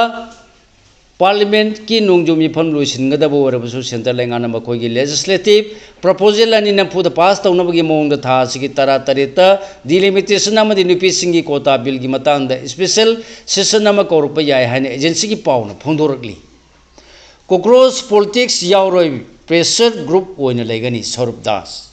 ꯄꯥꯔꯂꯤꯌꯥꯃꯦꯟꯠꯀꯤ ꯅꯣꯡꯖꯨ ꯃꯤꯐꯝ ꯂꯣꯏꯁꯤꯟꯒꯗꯕ ꯑꯣꯏꯔꯕꯁꯨ ꯁꯦꯟꯇꯔ ꯂꯩꯉꯥꯛꯅ ꯃꯈꯣꯏꯒꯤ ꯂꯦꯖꯤꯁꯂꯦꯇꯤꯚ ꯄ꯭ꯔꯄꯣꯖꯦꯜ ꯑꯅꯤ ꯅꯝꯐꯨꯗ ꯄꯥꯁ ꯇꯧꯅꯕꯒꯤ ꯃꯑꯣꯡꯗ ꯊꯥ ꯑꯁꯤꯒꯤ ꯇꯔꯥꯇꯔꯦꯠꯇ ꯗꯤꯂꯤꯃꯤꯇꯦꯁꯟ ꯑꯃꯗꯤ ꯅꯨꯄꯤꯁꯤꯡꯒꯤ ꯀꯣꯇꯥ ꯕꯤꯜꯒꯤ ꯃꯇꯥꯡꯗ ꯏꯁꯄꯤꯁꯦꯜ ꯁꯦꯁꯟ ꯑꯃ ꯀꯧꯔꯛꯄ ꯌꯥꯏ ꯍꯥꯏꯅ ꯑꯦꯖꯦꯟꯁꯤꯒꯤ ꯄꯥꯎꯅ ꯐꯣꯡꯗꯣꯔꯛꯂꯤ꯫ ꯀꯣꯀ꯭ꯔꯣꯁ ꯄꯣꯂꯤꯇꯤꯛꯁ ꯌꯥꯎꯔꯣꯏ, ꯄ꯭ꯔꯦꯁꯔ ꯒ꯭ꯔꯨꯞ ꯑꯣꯏꯅ ꯂꯩꯒꯅꯤ, ꯁꯧꯔꯕ ꯗꯥꯁ꯫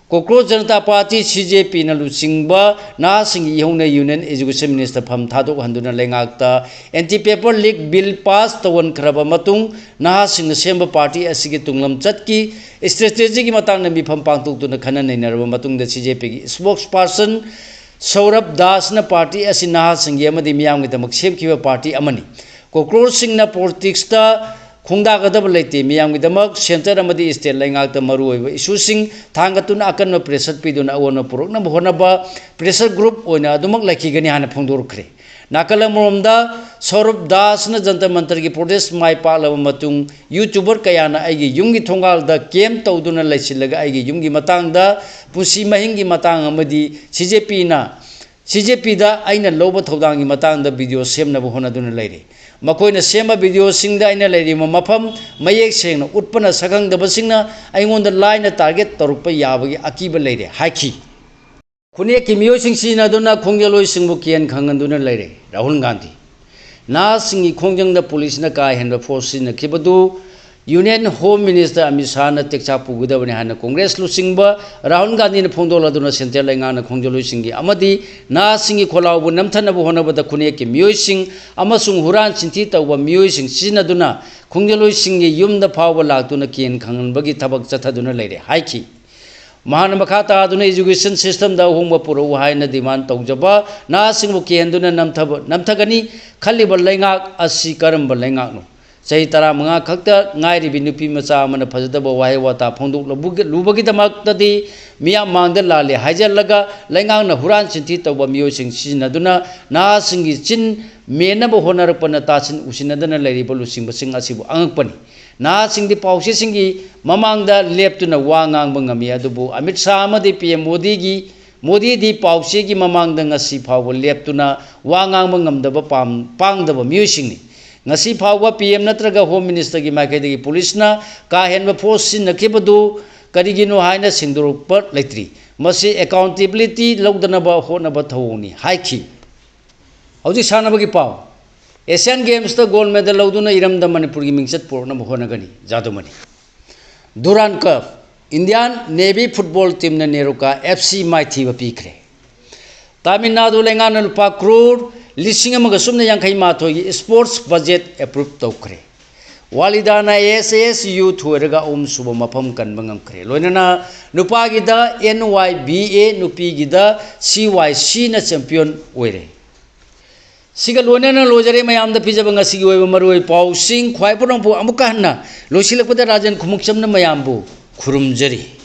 ꯀꯣꯀ꯭ꯔꯣꯁ ꯖꯅꯇꯥ ꯄꯥꯔꯇꯤ, ꯁꯤ ꯖꯦ ꯄꯤꯅ ꯂꯨꯆꯤꯡꯕ ꯅꯍꯥꯁꯤꯡꯒꯤ ꯏꯍꯧꯅ ꯌꯨꯅꯤꯌꯟ ꯑꯦꯖꯨꯀꯦꯁꯟ ꯃꯤꯅꯤꯁꯇꯔ ꯐꯝ ꯊꯥꯗꯣꯛꯍꯟꯗꯨꯅ ꯂꯩꯉꯥꯛꯇ ꯑꯦꯟꯇꯤ ꯄꯦꯄꯔ ꯂꯤꯛ ꯕꯤꯜ ꯄꯥꯁ ꯇꯧꯍꯟꯈ꯭ꯔꯕ ꯃꯇꯨꯡ, ꯅꯍꯥꯁꯤꯡꯅ ꯁꯦꯝꯕ ꯄꯥꯔꯇꯤ ꯑꯁꯤꯒꯤ ꯇꯨꯡꯂꯝꯆꯠꯀꯤ ꯏꯁꯇ꯭ꯔꯦꯇꯦꯖꯤꯒꯤ ꯃꯇꯥꯡꯗ ꯃꯤꯐꯝ ꯄꯥꯡꯊꯣꯛꯇꯨꯅ ꯈꯟꯅ ꯅꯩꯅꯔꯕ ꯃꯇꯨꯡꯗ, ꯁꯤ ꯖꯦ ꯄꯤꯒꯤ ꯏꯁꯄꯣꯛꯁ ꯄꯥꯔꯁꯟ ꯁꯧꯔꯕ ꯗꯥꯁꯅ ꯄꯥꯔꯇꯤ ꯑꯁꯤ ꯅꯍꯥꯁꯤꯡꯒꯤ ꯑꯃꯗꯤ ꯃꯤꯌꯥꯝꯒꯤꯗꯃꯛ ꯁꯦꯝꯈꯤꯕ ꯄꯥꯔꯇꯤ ꯑꯃꯅꯤ꯫ ꯀꯣꯀ꯭ꯔꯣꯁꯁꯤꯡꯅ ꯄꯣꯂꯤꯇꯤꯛꯁꯇ ꯈꯣꯡꯗꯥꯒꯗꯕ ꯂꯩꯇꯦ꯫ ꯃꯤꯌꯥꯝꯒꯤꯗꯃꯛ ꯁꯦꯟꯇꯔ ꯑꯃꯗꯤ ꯁ꯭ꯇꯦꯠ ꯂꯩꯉꯥꯛꯇ ꯃꯔꯨꯑꯣꯏꯕ ꯏꯁꯨꯁꯤꯡ ꯊꯥꯡꯒꯠꯇꯨꯅ ꯑꯀꯟꯕ ꯄ꯭ꯔꯦꯁꯔ ꯄꯤꯗꯨꯅ ꯑꯑꯣꯟꯕ ꯄꯨꯔꯛꯅꯕ ꯍꯣꯠꯅꯕ ꯄ꯭ꯔꯦꯁꯔ ꯒ꯭ꯔꯨꯞ ꯑꯣꯏꯅ ꯑꯗꯨꯃꯛ ꯂꯩꯈꯤꯒꯅꯤ ꯍꯥꯏꯅ ꯐꯣꯡꯗꯣꯔꯛꯈ꯭ꯔꯦ꯫ ꯅꯥꯀꯜ ꯑꯃꯔꯣꯝꯗ, ꯁꯧꯔꯕ ꯗꯥꯁꯅ ꯖꯟꯇꯔ ꯃꯟꯇꯔꯒꯤ ꯄ꯭ꯔꯣꯇꯦꯁ ꯃꯥꯏ ꯄꯥꯛꯂꯕ ꯃꯇꯨꯡ, ꯌꯨꯇ꯭ꯌꯨꯕꯔ ꯀꯌꯥꯅ ꯑꯩꯒꯤ ꯌꯨꯝꯒꯤ ꯊꯣꯡꯒꯥꯜꯗ ꯀꯦꯝꯞ ꯇꯧꯗꯨꯅ ꯂꯩꯁꯤꯜꯂꯒ ꯑꯩꯒꯤ ꯌꯨꯝꯒꯤ ꯃꯇꯥꯡꯗ, ꯄꯨꯟꯁꯤ ꯃꯍꯤꯡꯒꯤ ꯃꯇꯥꯡ ꯑꯃꯗꯤ ꯁꯤ ꯖꯦ ꯄꯤꯅ, ꯁꯤ ꯖꯦ ꯄꯤꯗ ꯑꯩꯅ ꯂꯧꯕ ꯊꯧꯗꯥꯡꯒꯤ ꯃꯇꯥꯡꯗ ꯚꯤꯗꯤꯑꯣ ꯁꯦꯝꯅꯕ ꯍꯣꯠꯅꯗꯨꯅ ꯂꯩꯔꯤ꯫ ꯃꯈꯣꯏꯅ ꯁꯦꯝꯕ ꯚꯤꯗꯤꯑꯣꯁꯤꯡꯗ ꯑꯩꯅ ꯂꯩꯔꯤꯕ ꯃꯐꯝ ꯃꯌꯦꯛ ꯁꯦꯡꯅ ꯎꯠꯄꯅ ꯁꯛꯈꯪꯗꯕꯁꯤꯡꯅ ꯑꯩꯉꯣꯟꯗ ꯂꯥꯏꯅ ꯇꯥꯔꯒꯦꯠ ꯇꯧꯔꯛꯄ ꯌꯥꯕꯒꯤ ꯑꯀꯤꯕ ꯂꯩꯔꯦ ꯍꯥꯏꯈꯤ꯫ ꯈꯨꯟꯌꯦꯛꯀꯤ ꯃꯤꯑꯣꯏꯁꯤꯡ ꯁꯤꯖꯤꯟꯅꯗꯨꯅ ꯈꯣꯡꯖꯦꯜꯂꯣꯏꯁꯤꯡꯕꯨ ꯀꯤꯍꯟ ꯈꯪꯍꯟꯗꯨꯅ ꯂꯩꯔꯦ ꯔꯥꯍꯨꯜ ꯒꯥꯟꯙꯤ꯫ ꯅꯍꯥꯁꯤꯡꯒꯤ ꯈꯣꯡꯖꯪꯗ ꯄꯨꯂꯤꯁꯅ ꯀꯥ ꯍꯦꯟꯕ ꯐꯣꯔꯁ ꯁꯤꯖꯤꯟꯅꯈꯤꯕꯗꯨ Union Home Minister ꯑꯃꯤꯠ ꯁꯥꯍꯅ ꯇꯦꯛꯆꯥꯛ ꯄꯨꯒꯗꯕꯅꯤ ꯍꯥꯏꯅ ꯀꯣꯡꯒ꯭ꯔꯦꯁ ꯂꯨꯆꯤꯡꯕ ꯔꯥꯍꯨꯜ ꯒꯥꯟꯙꯤꯅ ꯐꯣꯡꯗꯣꯛꯂꯗꯨꯅ ꯁꯦꯟꯇ꯭ꯔꯦꯜ ꯂꯩꯉꯥꯛꯅ ꯈꯣꯡꯖꯦꯜꯂꯣꯏꯁꯤꯡꯒꯤ ꯑꯃꯗꯤ ꯅꯍꯥꯁꯤꯡꯒꯤ ꯈꯣꯜꯂꯥꯎꯕꯨ ꯅꯝꯊꯅꯕ ꯍꯣꯠꯅꯕꯗ ꯈꯨꯟꯌꯦꯛꯀꯤ ꯃꯤꯑꯣꯏꯁꯤꯡ ꯑꯃꯁꯨꯡ ꯍꯨꯔꯥꯟ ꯆꯤꯟꯊꯤ ꯇꯧꯕ ꯃꯤꯑꯣꯏꯁꯤꯡ ꯁꯤꯖꯤꯟꯅꯗꯨꯅ ꯈꯣꯡꯖꯦꯜꯂꯣꯏꯁꯤꯡꯒꯤ ꯌꯨꯝꯗ ꯐꯥꯎꯕ ꯂꯥꯛꯇꯨꯅ ꯀꯤꯍꯟ ꯈꯪꯍꯟꯕꯒꯤ ꯊꯕꯛ ꯆꯠꯊꯗꯨꯅ ꯂꯩꯔꯦ ꯍꯥꯏꯈꯤ꯫ ꯃꯍꯥꯛꯅ ꯃꯈꯥ ꯇꯥꯗꯨꯅ education systemꯗ ꯑꯍꯣꯡꯕ ꯄꯨꯔꯛꯎ ꯍꯥꯏꯅ demand ꯇꯧꯖꯕ ꯅꯍꯥꯁꯤꯡꯕꯨ ꯀꯤꯍꯟꯗꯨꯅ ꯅꯝꯊꯕ-, ꯅꯝꯊꯒꯅꯤ ꯈꯜꯂꯤꯕ ꯂꯩꯉꯥꯛ ꯑꯁꯤ ꯀꯔꯝꯕ ꯂꯩꯉꯥꯛꯅꯣ? ꯆꯍꯤ ꯇꯔꯥꯃꯉꯥ ꯈꯛꯇ ꯉꯥꯏꯔꯤꯕꯤ ꯅꯨꯄꯤ ꯃꯆꯥ ꯑꯃꯅ ꯐꯖꯗꯕ ꯋꯥꯍꯩ ꯋꯥꯇꯥ ꯐꯣꯡꯗꯣꯛꯂꯨꯕꯒꯤꯗꯃꯛꯇꯗꯤ ꯃꯤꯌꯥꯝ ꯃꯥꯡꯗ ꯂꯥꯜꯂꯦ ꯍꯥꯏꯖꯜꯂꯒ ꯂꯩꯉꯥꯛꯅ ꯍꯨꯔꯥꯟ ꯆꯤꯟꯊꯤ ꯇꯧꯕ ꯃꯤꯑꯣꯏꯁꯤꯡ ꯁꯤꯖꯤꯟꯅꯗꯨꯅ ꯅꯍꯥꯁꯤꯡꯒꯤ ꯆꯤꯟ ꯃꯦꯟꯅꯕ ꯍꯣꯠꯅꯔꯛꯄꯅ ꯇꯥꯁꯤꯟ ꯎꯁꯤꯟꯅꯗꯅ ꯂꯩꯔꯤꯕ ꯂꯨꯆꯤꯡꯕꯁꯤꯡ ꯑꯁꯤꯕꯨ ꯑꯉꯛꯄꯅꯤ꯫ ꯅꯍꯥꯁꯤꯡꯗꯤ ꯄꯥꯎꯆꯦꯁꯤꯡꯒꯤ ꯃꯃꯥꯡꯗ ꯂꯦꯞꯇꯨꯅ ꯋꯥ ꯉꯥꯡꯕ ꯉꯝꯃꯤ, ꯑꯗꯨꯕꯨ ꯑꯃꯤꯠ ꯁꯥꯍ ꯑꯃꯗꯤ PM ꯃꯣꯗꯤꯒꯤ, ꯃꯣꯗꯤꯗꯤ ꯄꯥꯎꯆꯦꯒꯤ ꯃꯃꯥꯡꯗ ꯉꯁꯤ ꯐꯥꯎꯕ ꯂꯦꯞꯇꯨꯅ ꯋꯥ ꯉꯥꯡꯕ ꯉꯝꯗꯕ ꯄꯥꯝ-, ꯄꯥꯡꯗꯕ ꯃꯤꯑꯣꯏꯁꯤꯡꯅꯤ꯫ ꯉꯁꯤ ꯐꯥꯎꯕ PM ꯅꯠꯇ꯭ꯔꯒ Home Ministerꯒꯤ ꯃꯥꯏꯀꯩꯗꯒꯤ ꯄꯨꯂꯤꯁꯅ ꯀꯥ ꯍꯦꯟꯕ ꯐꯣꯔꯁ ꯁꯤꯖꯤꯟꯅꯈꯤꯕꯗꯨ ꯀꯔꯤꯒꯤꯅꯣ ꯍꯥꯏꯅ ꯁꯦꯡꯗꯣꯔꯛꯄ ꯂꯩꯇ꯭ꯔꯤ꯫ ꯃꯁꯤ accountability ꯂꯧꯗꯅꯕ ꯍꯣꯠꯅꯕ ꯊꯧꯑꯣꯡꯅꯤ ꯍꯥꯏꯈꯤ꯫ ꯍꯧꯖꯤꯛ ꯁꯥꯟꯅꯕꯒꯤ ꯄꯥꯎ꯫ Asian Gamesꯇ gold medal ꯂꯧꯗꯨꯅ ꯏꯔꯝꯗꯝ ꯃꯅꯤꯄꯨꯔꯒꯤ ꯃꯤꯡꯆꯠ ꯄꯨꯔꯛꯅꯕ ꯍꯣꯠꯅꯒꯅꯤ, ꯖꯥꯗꯨꯃꯅꯤ꯫ Durand Cup, Indian Navy football teamꯅ NEROCA FC ꯃꯥꯏꯊꯤꯕ ꯄꯤꯈ꯭ꯔꯦ꯫ ꯇꯥꯃꯤꯜ ꯅꯥꯗꯨ ꯂꯩꯉꯥꯛꯅ ꯂꯨꯄꯥ ꯀ꯭ꯔꯣꯔ ꯂꯤꯁꯤꯡ ꯑꯃꯒ ꯁꯨꯞꯅ ꯌꯥꯡꯈꯩ ꯃꯥꯊꯣꯏꯒꯤ sports budget approve ꯇꯧꯈ꯭ꯔꯦ꯫ ꯋꯥꯂꯤꯗꯥꯅ ASAS youth ꯑꯣꯏꯔꯒ ꯑꯍꯨꯝꯁꯨꯕ ꯃꯐꯝ ꯀꯟꯕ ꯉꯝꯈ꯭ꯔꯦ꯫ ꯂꯣꯏꯅꯅ ꯅꯨꯄꯥꯒꯤꯗ NYBA, ꯅꯨꯄꯤꯒꯤꯗ CYCꯅ champion ꯑꯣꯏꯔꯦ꯫ ꯁꯤꯒ ꯂꯣꯏꯅꯅ ꯂꯣꯏꯖꯔꯦ ꯃꯌꯥꯝꯗ ꯄꯤꯖꯕ ꯉꯁꯤꯒꯤ ꯑꯣꯏꯕ ꯃꯔꯨꯑꯣꯏ ꯄꯥꯎꯁꯤꯡ꯫ ꯈ꯭ꯋꯥꯏ ꯄꯨꯔꯥꯡꯄꯨ ꯑꯃꯨꯛꯀ ꯍꯟꯅ ꯂꯣꯏꯁꯤꯜꯂꯛꯄꯗ ꯔꯥꯖꯦꯟ ꯈꯨꯃꯨꯛꯆꯝꯅ ꯃꯌꯥꯝꯕꯨ ꯈꯨꯔꯨꯝꯖꯔꯤ꯫